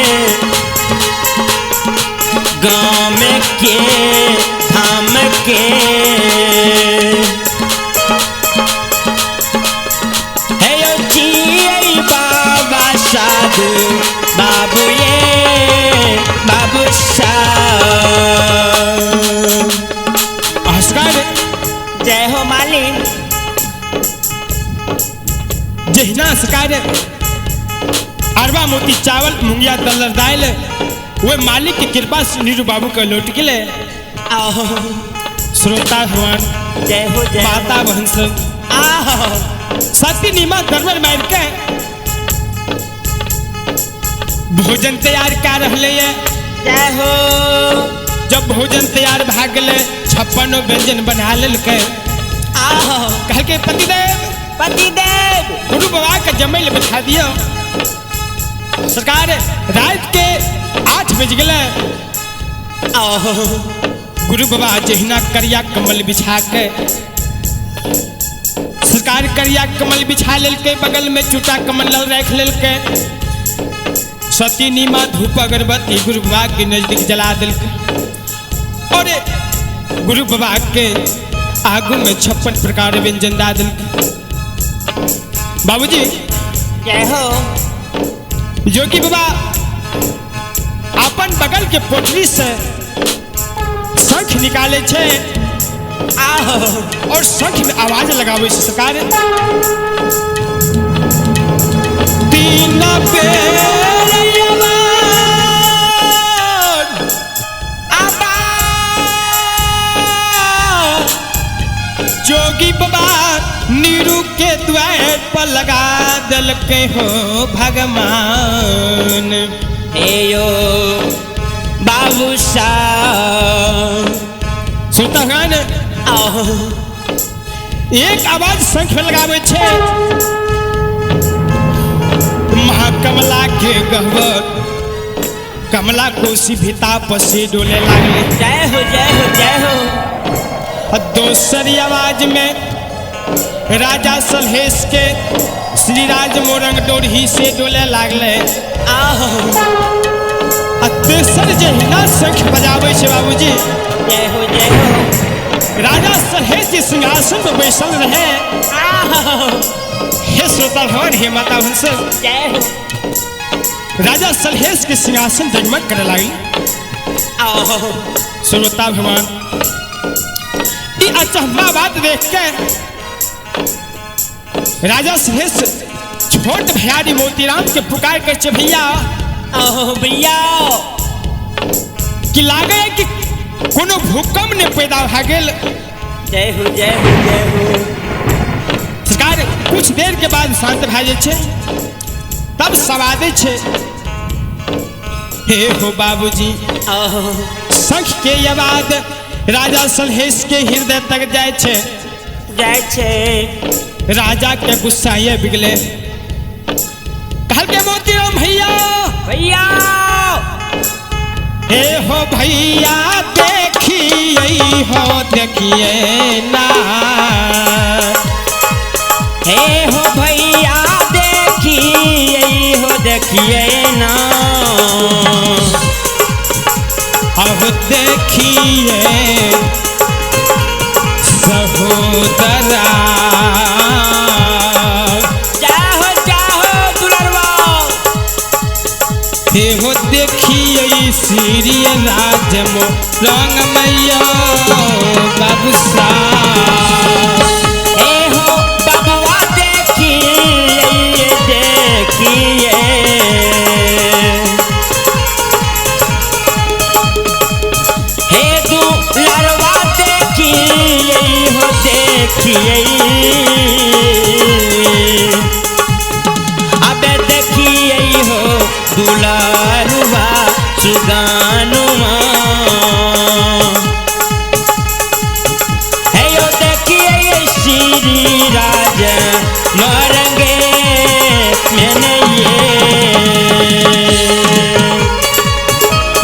गाँव में के धाम के हे यो जिए बाबा साधु बाबू ये बाबू साहब। नमस्कार। जय हो मालिक। जहिना सरकार अरबा मोती चावल मुंगिया दलर दाल वे मालिक के कृपा से नीरू बाबू के लौट गेले। आहो श्रोता भगवान जय हो जय हो। माता बहन सब आहो सती नीमा दरबार मार के भोजन तैयार कर रहले है। जय हो। जब भोजन तैयार भा गेले 56 व्यंजन बना लेलकै। आहो कहलकै पतिदेव पतिदेव गुरु बाबा के जमै ले बैठा दियो। सरकार रात के 8 बज गेले। आहो गुरु बाबा जहिना करिया कमल बिछा के सरकार करिया कमल बिछा लेलकै, बगल में चूटा कमल रख लेलकै। सती नीमा धूप अगरबत्ती गुरु बाबा के नजदीक जला देलकै और गुरु बाबा के आगू में 56 प्रकार व्यंजन दा देलकै। बाबूजी जय हो। जोगी बाबा अपन बगल के पोटरी से शंख निकाले छे आहो और शंख में आवाज लगावे छे सरकार तीन बेर आवाज आबा जोगी बाबा नीरू के द्वार पर लगा देलकै हो भगवान। हे यो बाबू साहब। श्रोता गण आहो एक आवाज शंख में लगावे छे महाकमला के गहवर कमला कोसी भिता पसी डोले लागले। जय हो जय हो जय हो। और दोसरी आवाज में राजा सलहेश के श्री राज मोरंग डोरही से डोले लागले। आहो आ तेसर जहिना शंख बजाबै छै बाबूजी जय हो जय हो। राजा सलहेश जी सिंहासन पर बैसल रहे। आहो हे श्रोता भवन हे माता भवन सब जय हो। राजा सलहेश के सिंहासन जगमग करे लागल। आहो श्रोता भगवान ई अचंभा बात देख के राजा सलहेश छोट भैयारी मोतीराम के पुकार कर छे भैया, आहो भैया, कि लागे कि कोनो भूकंप ने पैदा भए गेल। जय हो जय हो जय हो। सरकार कुछ देर के बाद शांत भए जाइ छै, तब सवादे छै, हे हो बाबूजी। आहो शंख के आवाज राजा सलहेश के हृदय तक जाइ छै, जाइ छै। राजा के गुस्सा ये बिगले, कहलके मोतीराम भैया, भैया, हे हो भैया देखिए हो देखिए ना, हे हो भैया देखिए हो देखिए ना, अब देखिए सहोदरा, जाहो जाहो दुलरवा, हे हो देखिए श्री राज मो रंग मैया बाबू साहब, हे हो बबुआ देखिए देखिए, हे दुलरवा देखिए हो देखिए, अबे देखिए हो दुलारुआ सुगानुआ, हे यो देखिए श्री राज मरंगे मैंने ये।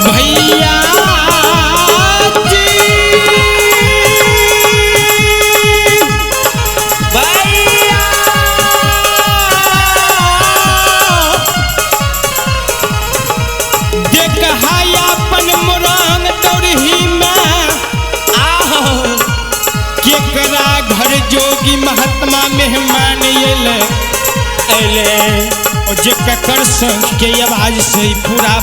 भैया जी, भैया देखा अपन मोरंग दौड़ही में, आहो केकरा घर जोगी महात्मा मेहमान अयले, अले और जे ककर शंख के आवाज से ही पूरा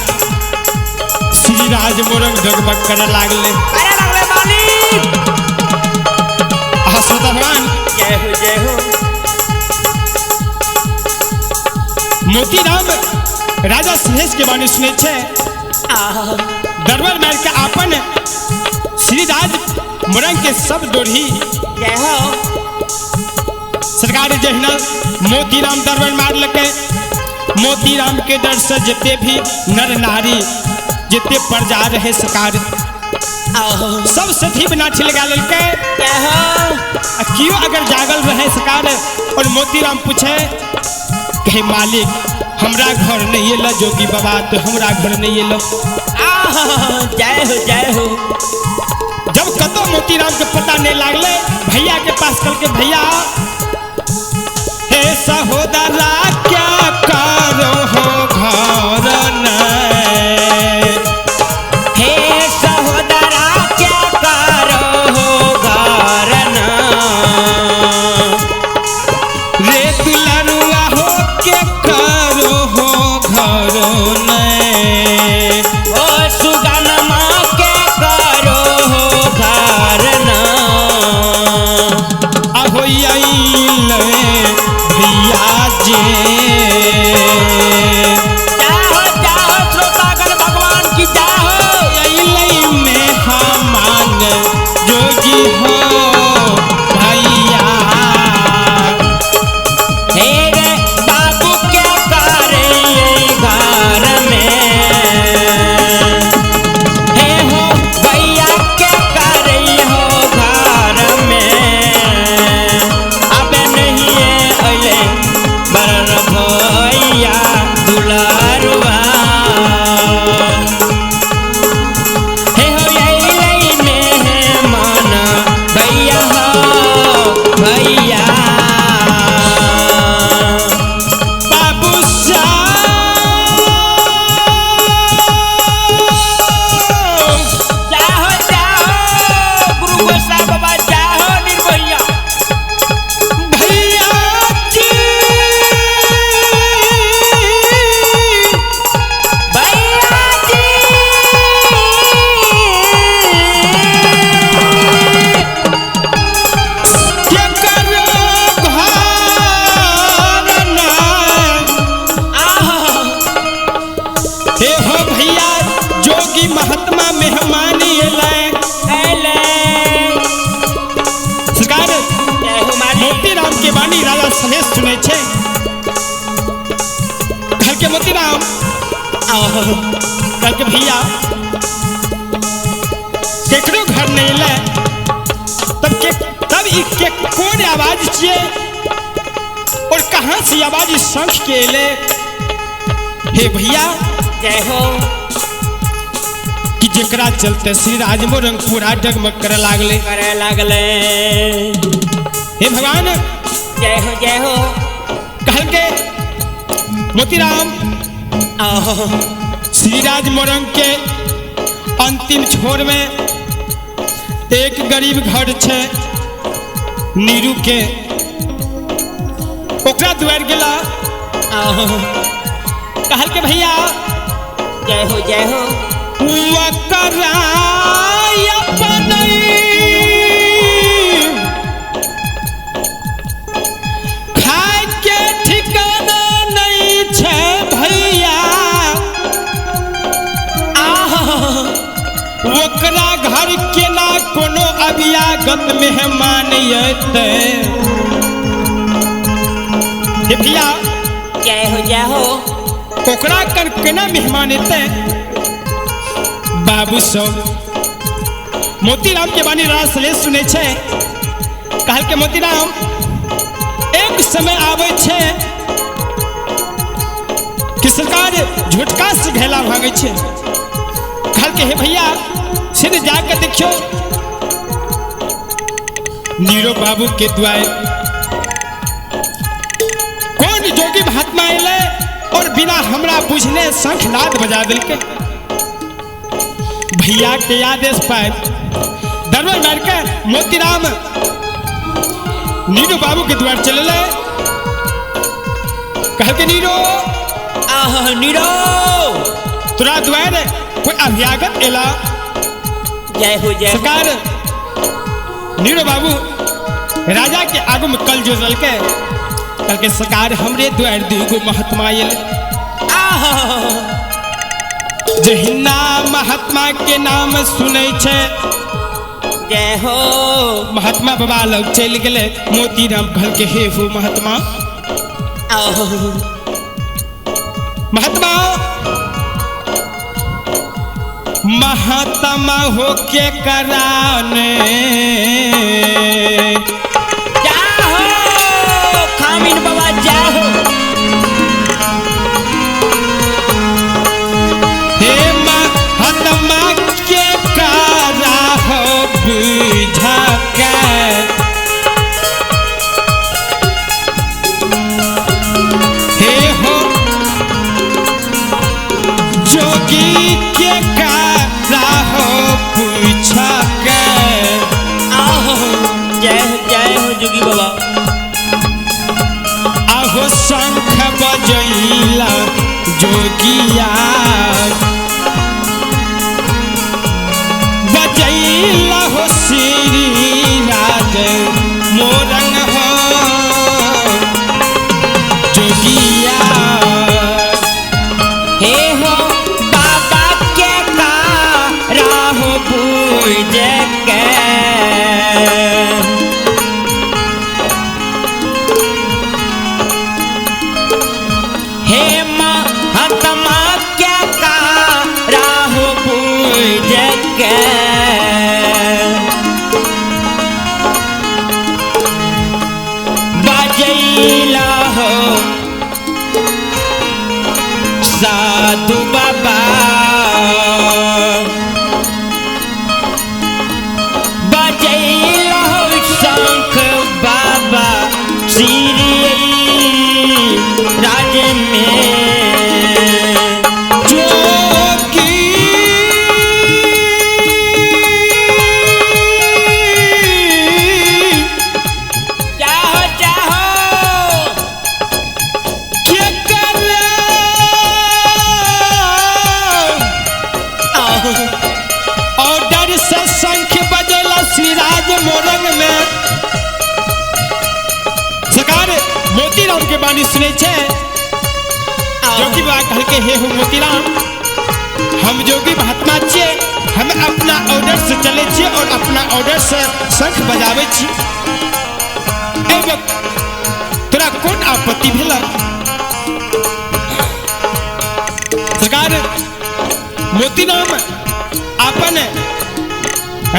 श्री राज मोरंग डगमग करे लागले। अरे लागले मालिक। आहा श्रोता भगवान, जय हो जय हो। मोतीराम राजा सलहेश के बानी सुनै छै, आहो दरबार मार के अपन श्री राज मोरंग के सब दोढ़ी जय हो। सरकार जहिना मोतीराम दरबार मारलकै, मोतीराम के डर से जते भी नर नारी जते प्रजा रहे सरकार आहो सब सठी बना लगा लेलकै। जय हो। आ कियो अगर जागल रहे सरकार और मोतीराम पूछे कहे मालिक हमरा घर नहीं एलो जोगी बाबा, तो हमरा घर नहीं एलो। आहो जय हो जय हो। जब कतो मोतीराम के पता नहीं लागले, भैया के पास कल के भैया हे सहोदरा क्या करो हो घर नहीं, हे सहोदरा क्या करो हो घर ना, रे दुलरुआ हो के करो हो घर नहीं, ओ सुगनमा के करो हो घर ना, अहो अइले भैया जे, सलेश सुनै छै। कहलकै मोतीराम, कहलकै भैया केकरो घर नहीं एलै, तब के तब ई के कोन आवाज छियै और कहाँ से आवाज इस शंख के एलै? हे भैया जय हो। कि जेकरा चलते श्री राज मोरंग पूरा डगमग करे लागले, करे लागले। हे भगवान जय हो जय हो। कहलकै मोतीराम, श्री राज मोरंग के अंतिम छोर में एक गरीब घर छै नीरू के, ओकरा दुआर गेला। कहलकै भैया जय हो जय हो। ओकरा अपन खाय के ठिकाना नहीं छै भैया, ओकरा घर केना कोनो अभियागत मेहमान अयतै। हे भैया जय हो जय हो। ओकरा कर केना मेहमान अयतै? बाबू सब मोतीराम के बानी राज सलेश सुनै छै। कहलकै मोतीराम, एक समय आबै छै कि सरकार झुटका से घैला भांगै छै। कहलकै हे भैया सिर जाके देखियो नीरो बाबू के द्वार कौन जोगी महात्मा एलै और बिना हमरा बुझने शंखनाद बजा देलकै। भैया के आदेश पाए दरबार मार के मोतीराम नीरू बाबू के द्वार चले ले। कहलकै नीरो, नीरो तोरा द्वार कोई अभ्यागत एला? जय हो जय। सरकार नीरो बाबू राजा के आगू में कल जोड़ल के कहलकै सरकार हमरे द्वार दूगो महात्मा एल। जहिना महात्मा के नाम सुनै छै जय हो। महात्मा बाबा लग चलि गेलै। मोतीराम कहलकै हे हो महात्मा, महात्मा महात्मा हो के कराने जाहो खामिन बाबा जाहो। हे महात्मा के करा हो बुझा के, हे हो जोगी के करा हो पूछा के। जय हो जय हो जोगी बाबा। आहो शंख बजैला जोगिया बजैला हो श्री राज मोरंग हो जोगिया। हे हो बाबा के करा हो पूज के, हे महात्मा के करा हो पूज के, बजैला हो साधु बाबा, बजैला हो शंख बाबा श्री राज में। जोगी जाहो जाहो के करा ऑर्डर से शंख बजेला श्री राज मोरंग में। सरकार मोतीराम के बानी सुनै छै। जोगी बाबा कहलकै हे हो मोतीराम, हम जोगी महात्मा छियै, हम अपना ऑर्डर से चलै छियै और अपना ऑर्डर से शंख बजाबै छी। तोरा प्राप्ति भेल। सरकार मोतीराम अपन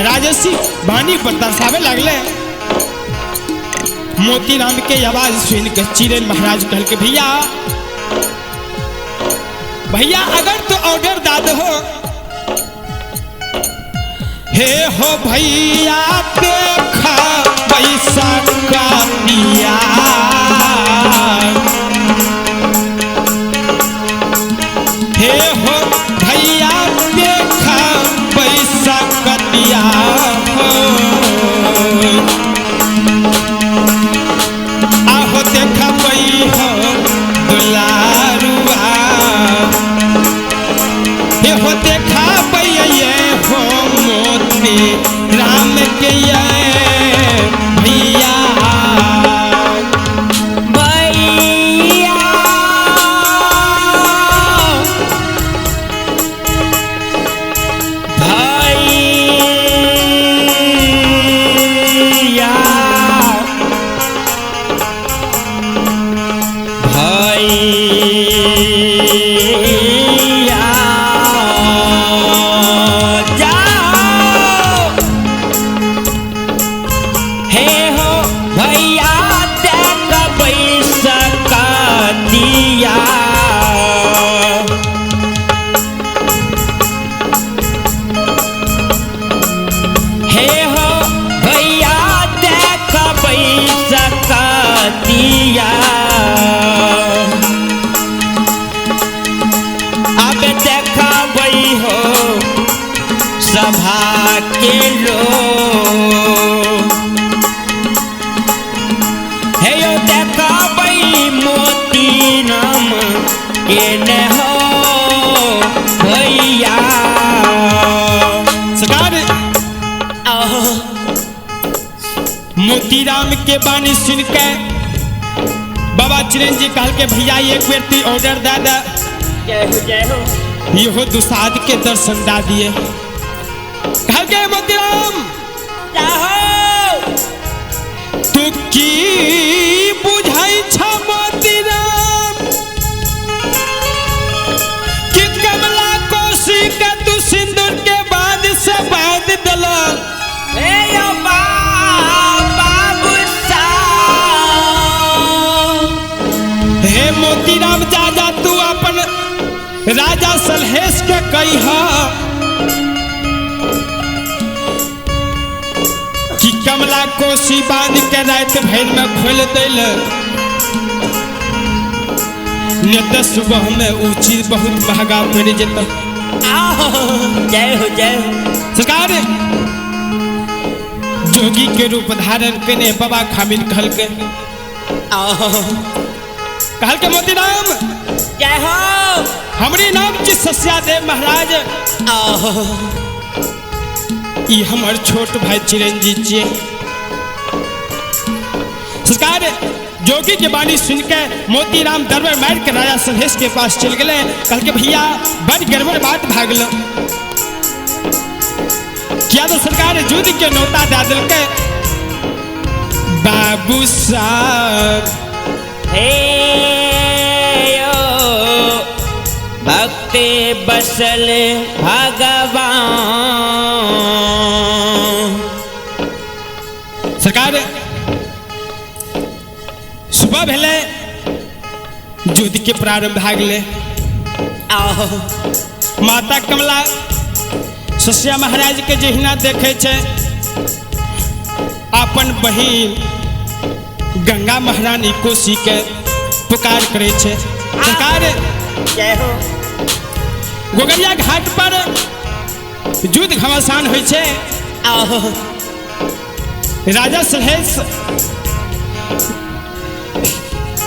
राजसी वाणी पर दर्शावे लागले। मोतीराम के आवाज सुन के चिरेन महाराज कहल के भैया भैया अगर तो ऑर्डर दा दो, हे हो भैया देखा पैसा का दिया, हे हो भैया देखा पैसा कतिया हो, आहो देखा पई हो दुलारुआ, हे हो देखा पई ये हो मोती राम के ये भैया। भैया भैया भैया जाओ, हे हो भैया देख पैसा का दिया, हे हो भैया देख पैसा का दिया, अब देखबै हो सभा के लोग, हे यो देखबै मोती नाम के ने हो भैया। सरकार मोतीराम के बानी सुन के बाबा चिरंजी जी कहल के भैया एक बेर तू ऑर्डर दे दे, जय हो जय हो। इहो दुसाद के दर्शन दा दिए। कहल के मोतीराम जाहो तू की बुझाई छ मोतीराम कि कमला कोसी के तू सिंदूर के बाद से बांध दिला। हे यो बाबू साहब, हे मोतीराम जा जा तू अपन राजा सलहेश के कही कि कमला कोसी बांध के रात भर में खोल दिल, नहीं तो सुबह में ऊ चीज बहुत महंगा पड़ जेता। आहो जय हो जय हो। सरकार जोगी के रूप धारण केने बाबा खामिल कहल के, आहो कहल के मोतीराम जय हो, हमरे नाम की सस्या देव महाराज, आहो ई हमर छोट भाई चिरंजीव जी। सरकार जोगी के बानी सुन के मोतीराम दरबार मार के राजा सलहेश के पास चल गए। कहल के भैया बड़ गड़बड़ बात भागल, क्या तो सरकार युद्ध के नौता दे दिलके। बाबू साहब हे यो भक्ति बसल भगवान। सरकार सुबह भेले युद्ध के प्रारंभ भए गेलै। आहो माता कमला सस्या महाराज के जहिना देखे छै अपन बहिन गंगा महारानी कोसी के पुकार करे छै। सरकार जय हो। गोगरिया घाट पर युद्ध घमासान होइ छै। आहो राजा सलहेश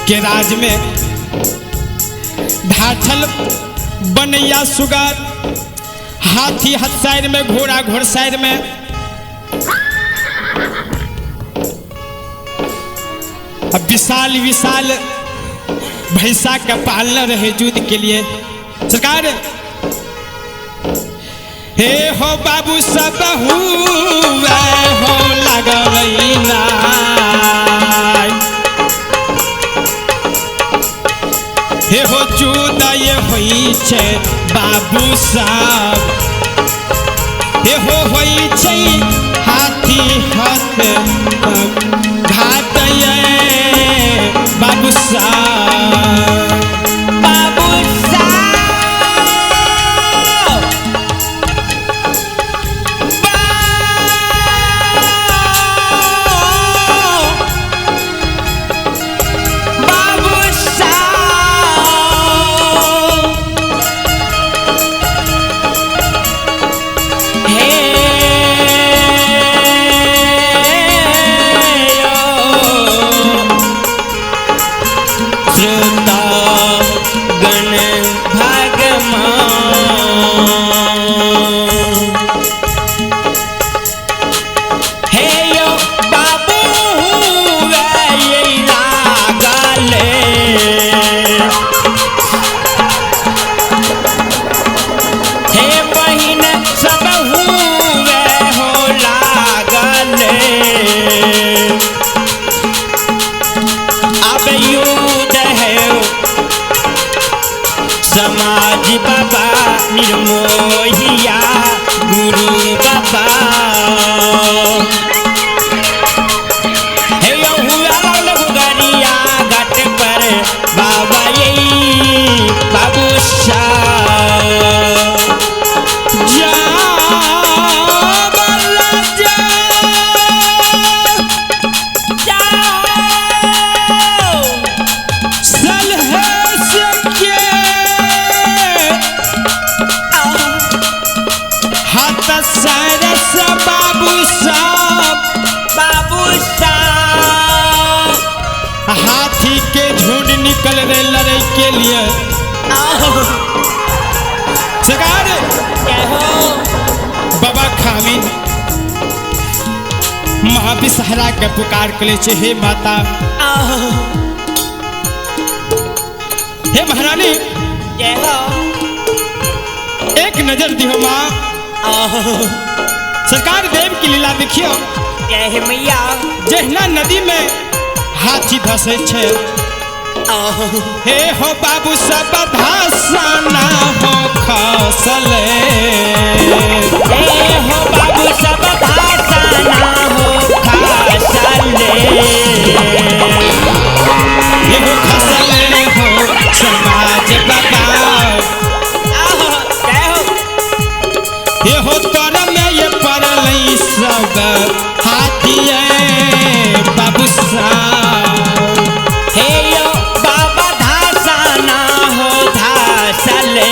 के राज में ढाठल बनैया सुगर, हाथी हथसाइर में, घोड़ा घोड़साइर में, अब विशाल विशाल भैंसा का पालना रहे युद्ध के लिए। सरकार हे हो बाबू सब हुआ हो लगवैना। होई छै बाबू साहब। हे हो होई छै हाथी हाथ घाट ये बाबू साहब। बाबू साहब बाबू साहब हे श्रोता गण भगवान हे यो बाबू हुए लागल हे बहिन सब हुए हो लागल। अब युद्ध है समाज बाबा निर्मोहिया गुरु बाबा। हे यो हुआ गरिया घाट पर बाबा यही बाबू साहब। जा बाला जा जाओ सलहस के हाथ सरस बाबू साहब। बाबू साहब हाथी के झुंड निकल रहे लड़ाई के लिए। सरकार जय हो बाबा खामिन महाविसहरा के पुकार के ले हे माता, हे महारानी, जय हो एक नजर दिहो माँ। सरकार देव की लीला देखियो। जय हे मैया। जहिना नदी में हाथी धसे छे हे हो बाबू सब धसना हो खसले। हे हो बाबू सब धासना हो खासले। हे हो खसले हो समाज बाबा। जय हो हे हो तोर में ये पड़लै सब हाथिए बाबू साहब। हे यो बाबा धासना हो धासले।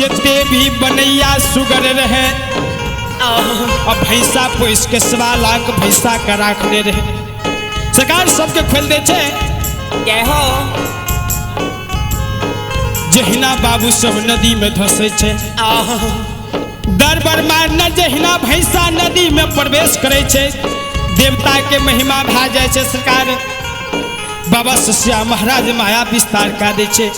जते भी बनैया सुगर रहे और भैंसा पोस के 1.25 लाख भैंसा का राखने रहे। सरकार सबके खोल दे छे। जय हो। जहिना बाबू सब नदी में धसे छे, दरबार मारना जहिना भैंसा नदी में प्रवेश करे छे, देवता के महिमा भा जाए छे। सरकार बाबा सस्या महाराज माया विस्तार का दे छे।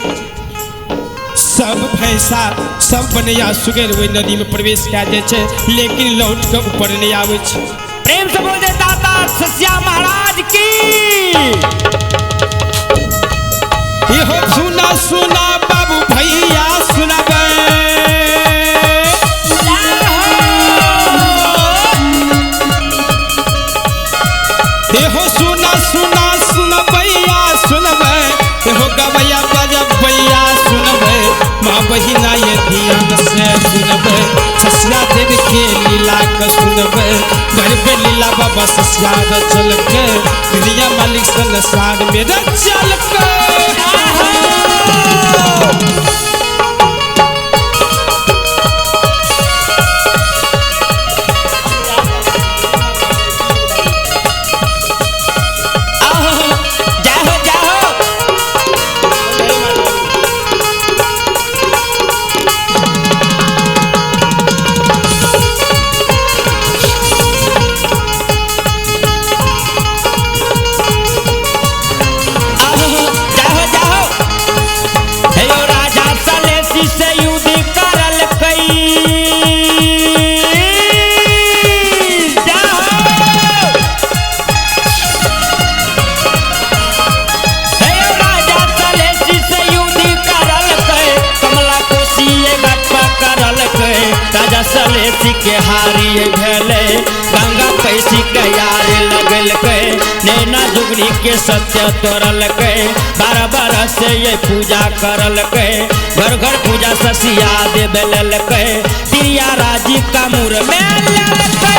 सब भैंसा सब बनैया सुगर वही नदी में प्रवेश कए जाए छे, लेकिन लौट के ऊपर नहीं आवे छे। प्रेम से बोल दे दाता सस्या महाराज की। इहो सुना सुना बाबू भैया सुनाबे, इहो सुना सुना सुनबैया सुनबे, इहो गवैया बजबैया सुनबे, माँ बहिना ये ध्यान से सुनबे, सस्या देव के लीला के सुनबे, घर पे लीला बाबा सस्या चल के, दुनिया मालिक संसार में चल के। सलेसी के हारी भेले, गंगा पैसी के यार लगलकै, नैना जुगनी के सत्य तोड़लकै, 12 बरस से ये पूजा करलकै, घर घर पूजा ससिया देवे ललकै, तिरिया राजी का मुर में ललकै।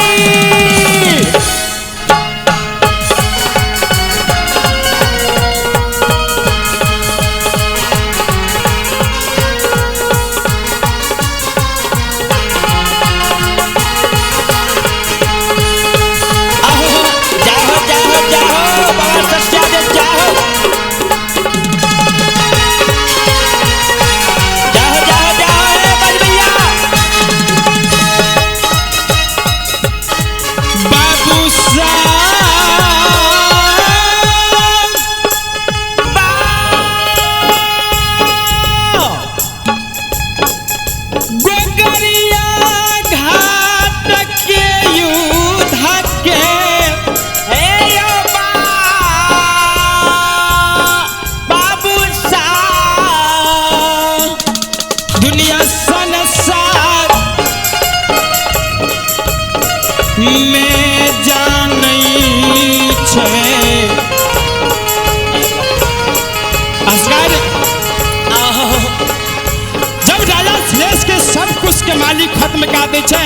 जब राजा श्लेष के सब कुछ के मालिक खत्म कर दे छे,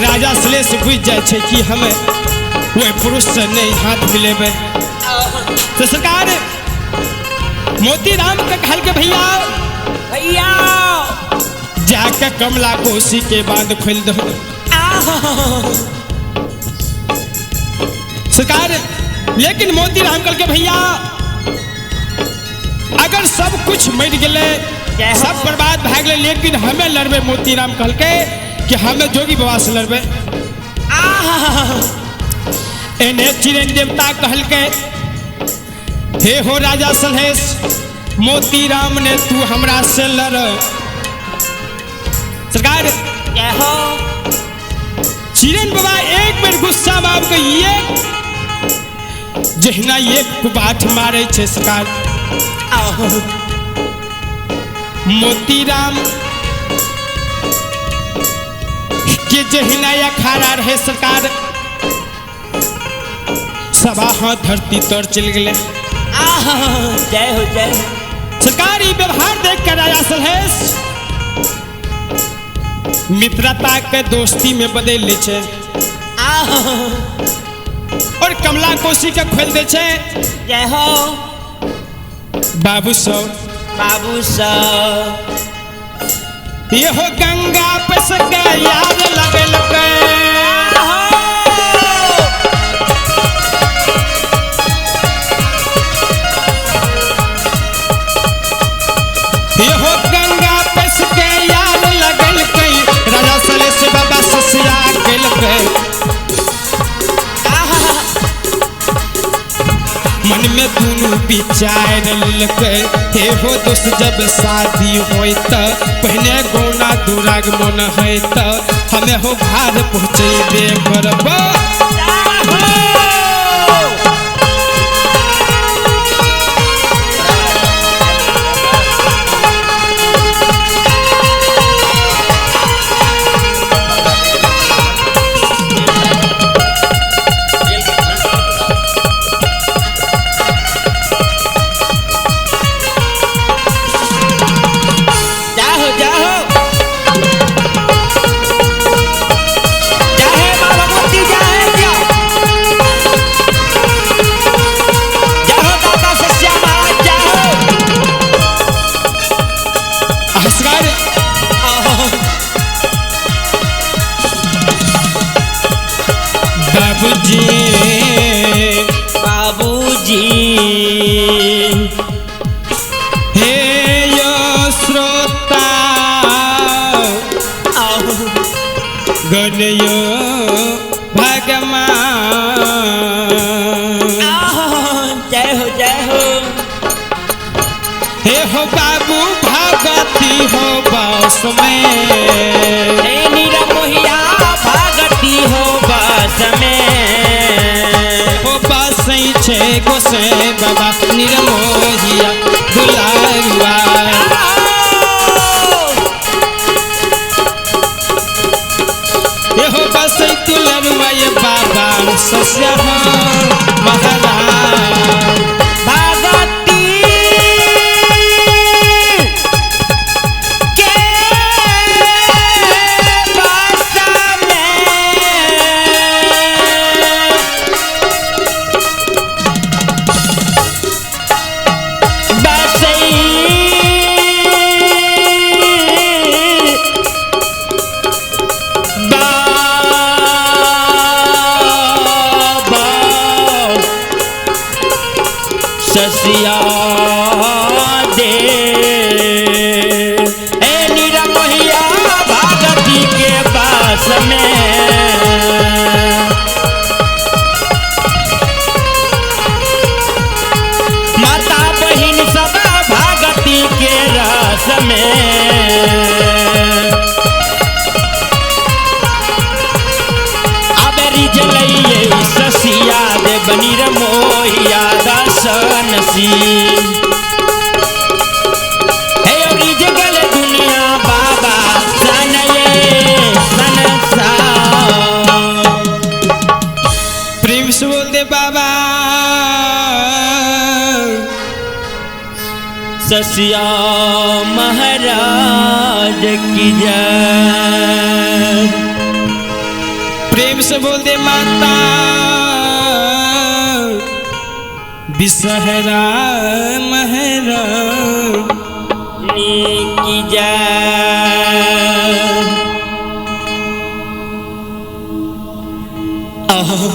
राजा श्लेष बुझ जाए छे कि हमें वह पुरुष से नहीं हाथ मिलेबे। तो सरकार मोतीराम के कहल के भैया भैया जाके कमला कोसी के बांध खोल दो। सरकार लेकिन मोतीराम कहल के भैया अगर सब कुछ मर गए, सब बर्बाद भए गए, लेकिन हमें लड़बे। मोतीराम कहलके कि हमें जोगी बाबा से लड़बे। एने चिरन देवता कहलके हे हो राजा सलहेश, मोतीराम ने तू हमरा से लड़। सरकार चिरन बाबा एक बेर गुस्सा बाब के एक जहिना एक कुबाठ मारे छे सरकार मोतीराम के जहिना अखाड़ा रहे सरकार सवा हाथ धरती तर चल गए। जय हो जय। सरकारी व्यवहार देख कर राजा सलहेश मित्रता के दोस्ती में बदल ले छे और कमला कोसी के खोल दे छे। जय हो बाबू सब बाबू सब। ये हो गंगा पसके याद लगलकै। ये हो गंगा पसके याद लगलकै, राजा सलेश बाबा ससिया केलकै। मन में दुनू विचार लेलकै, हे हो दोस्त जब शादी होय त पहिने गौना दुरागमन है त हमें हो भार पहुँचेबे करब। जाहो जाहो, जाहे मां भगवती जाहे, जाओ जाहो दादा सस्या महाराज जाहो। हसगार बाबूजी बाबूजी हे यो श्रोता आओ गणयो भगवान। आओ, जय हो जय हो। हे हो बाबू भगती हो बस में, हे नीरा मोहिया भगती हो बस में, हो बसै छे गोसै बाबा निरमोहिया दुलारुआ। हे हो बसै दुलारुआ ये बाबा सस्या हो महाराज। भगती के बस में, बसई बाबा ससिया दे, ए नीरा मोहिया भगती के पास में। माता बहिन सब भगती के रस में। अब रिझलैये ससिया दे बनी रे मोहिया दर्शन सी, हे रिझ गल दुनिया बाबा सन ये संसार। प्रेम से बोल दे बाबा ससिया महाराज की जय। प्रेम से बोल दे माता बिसहरा महरा की जय। आहो।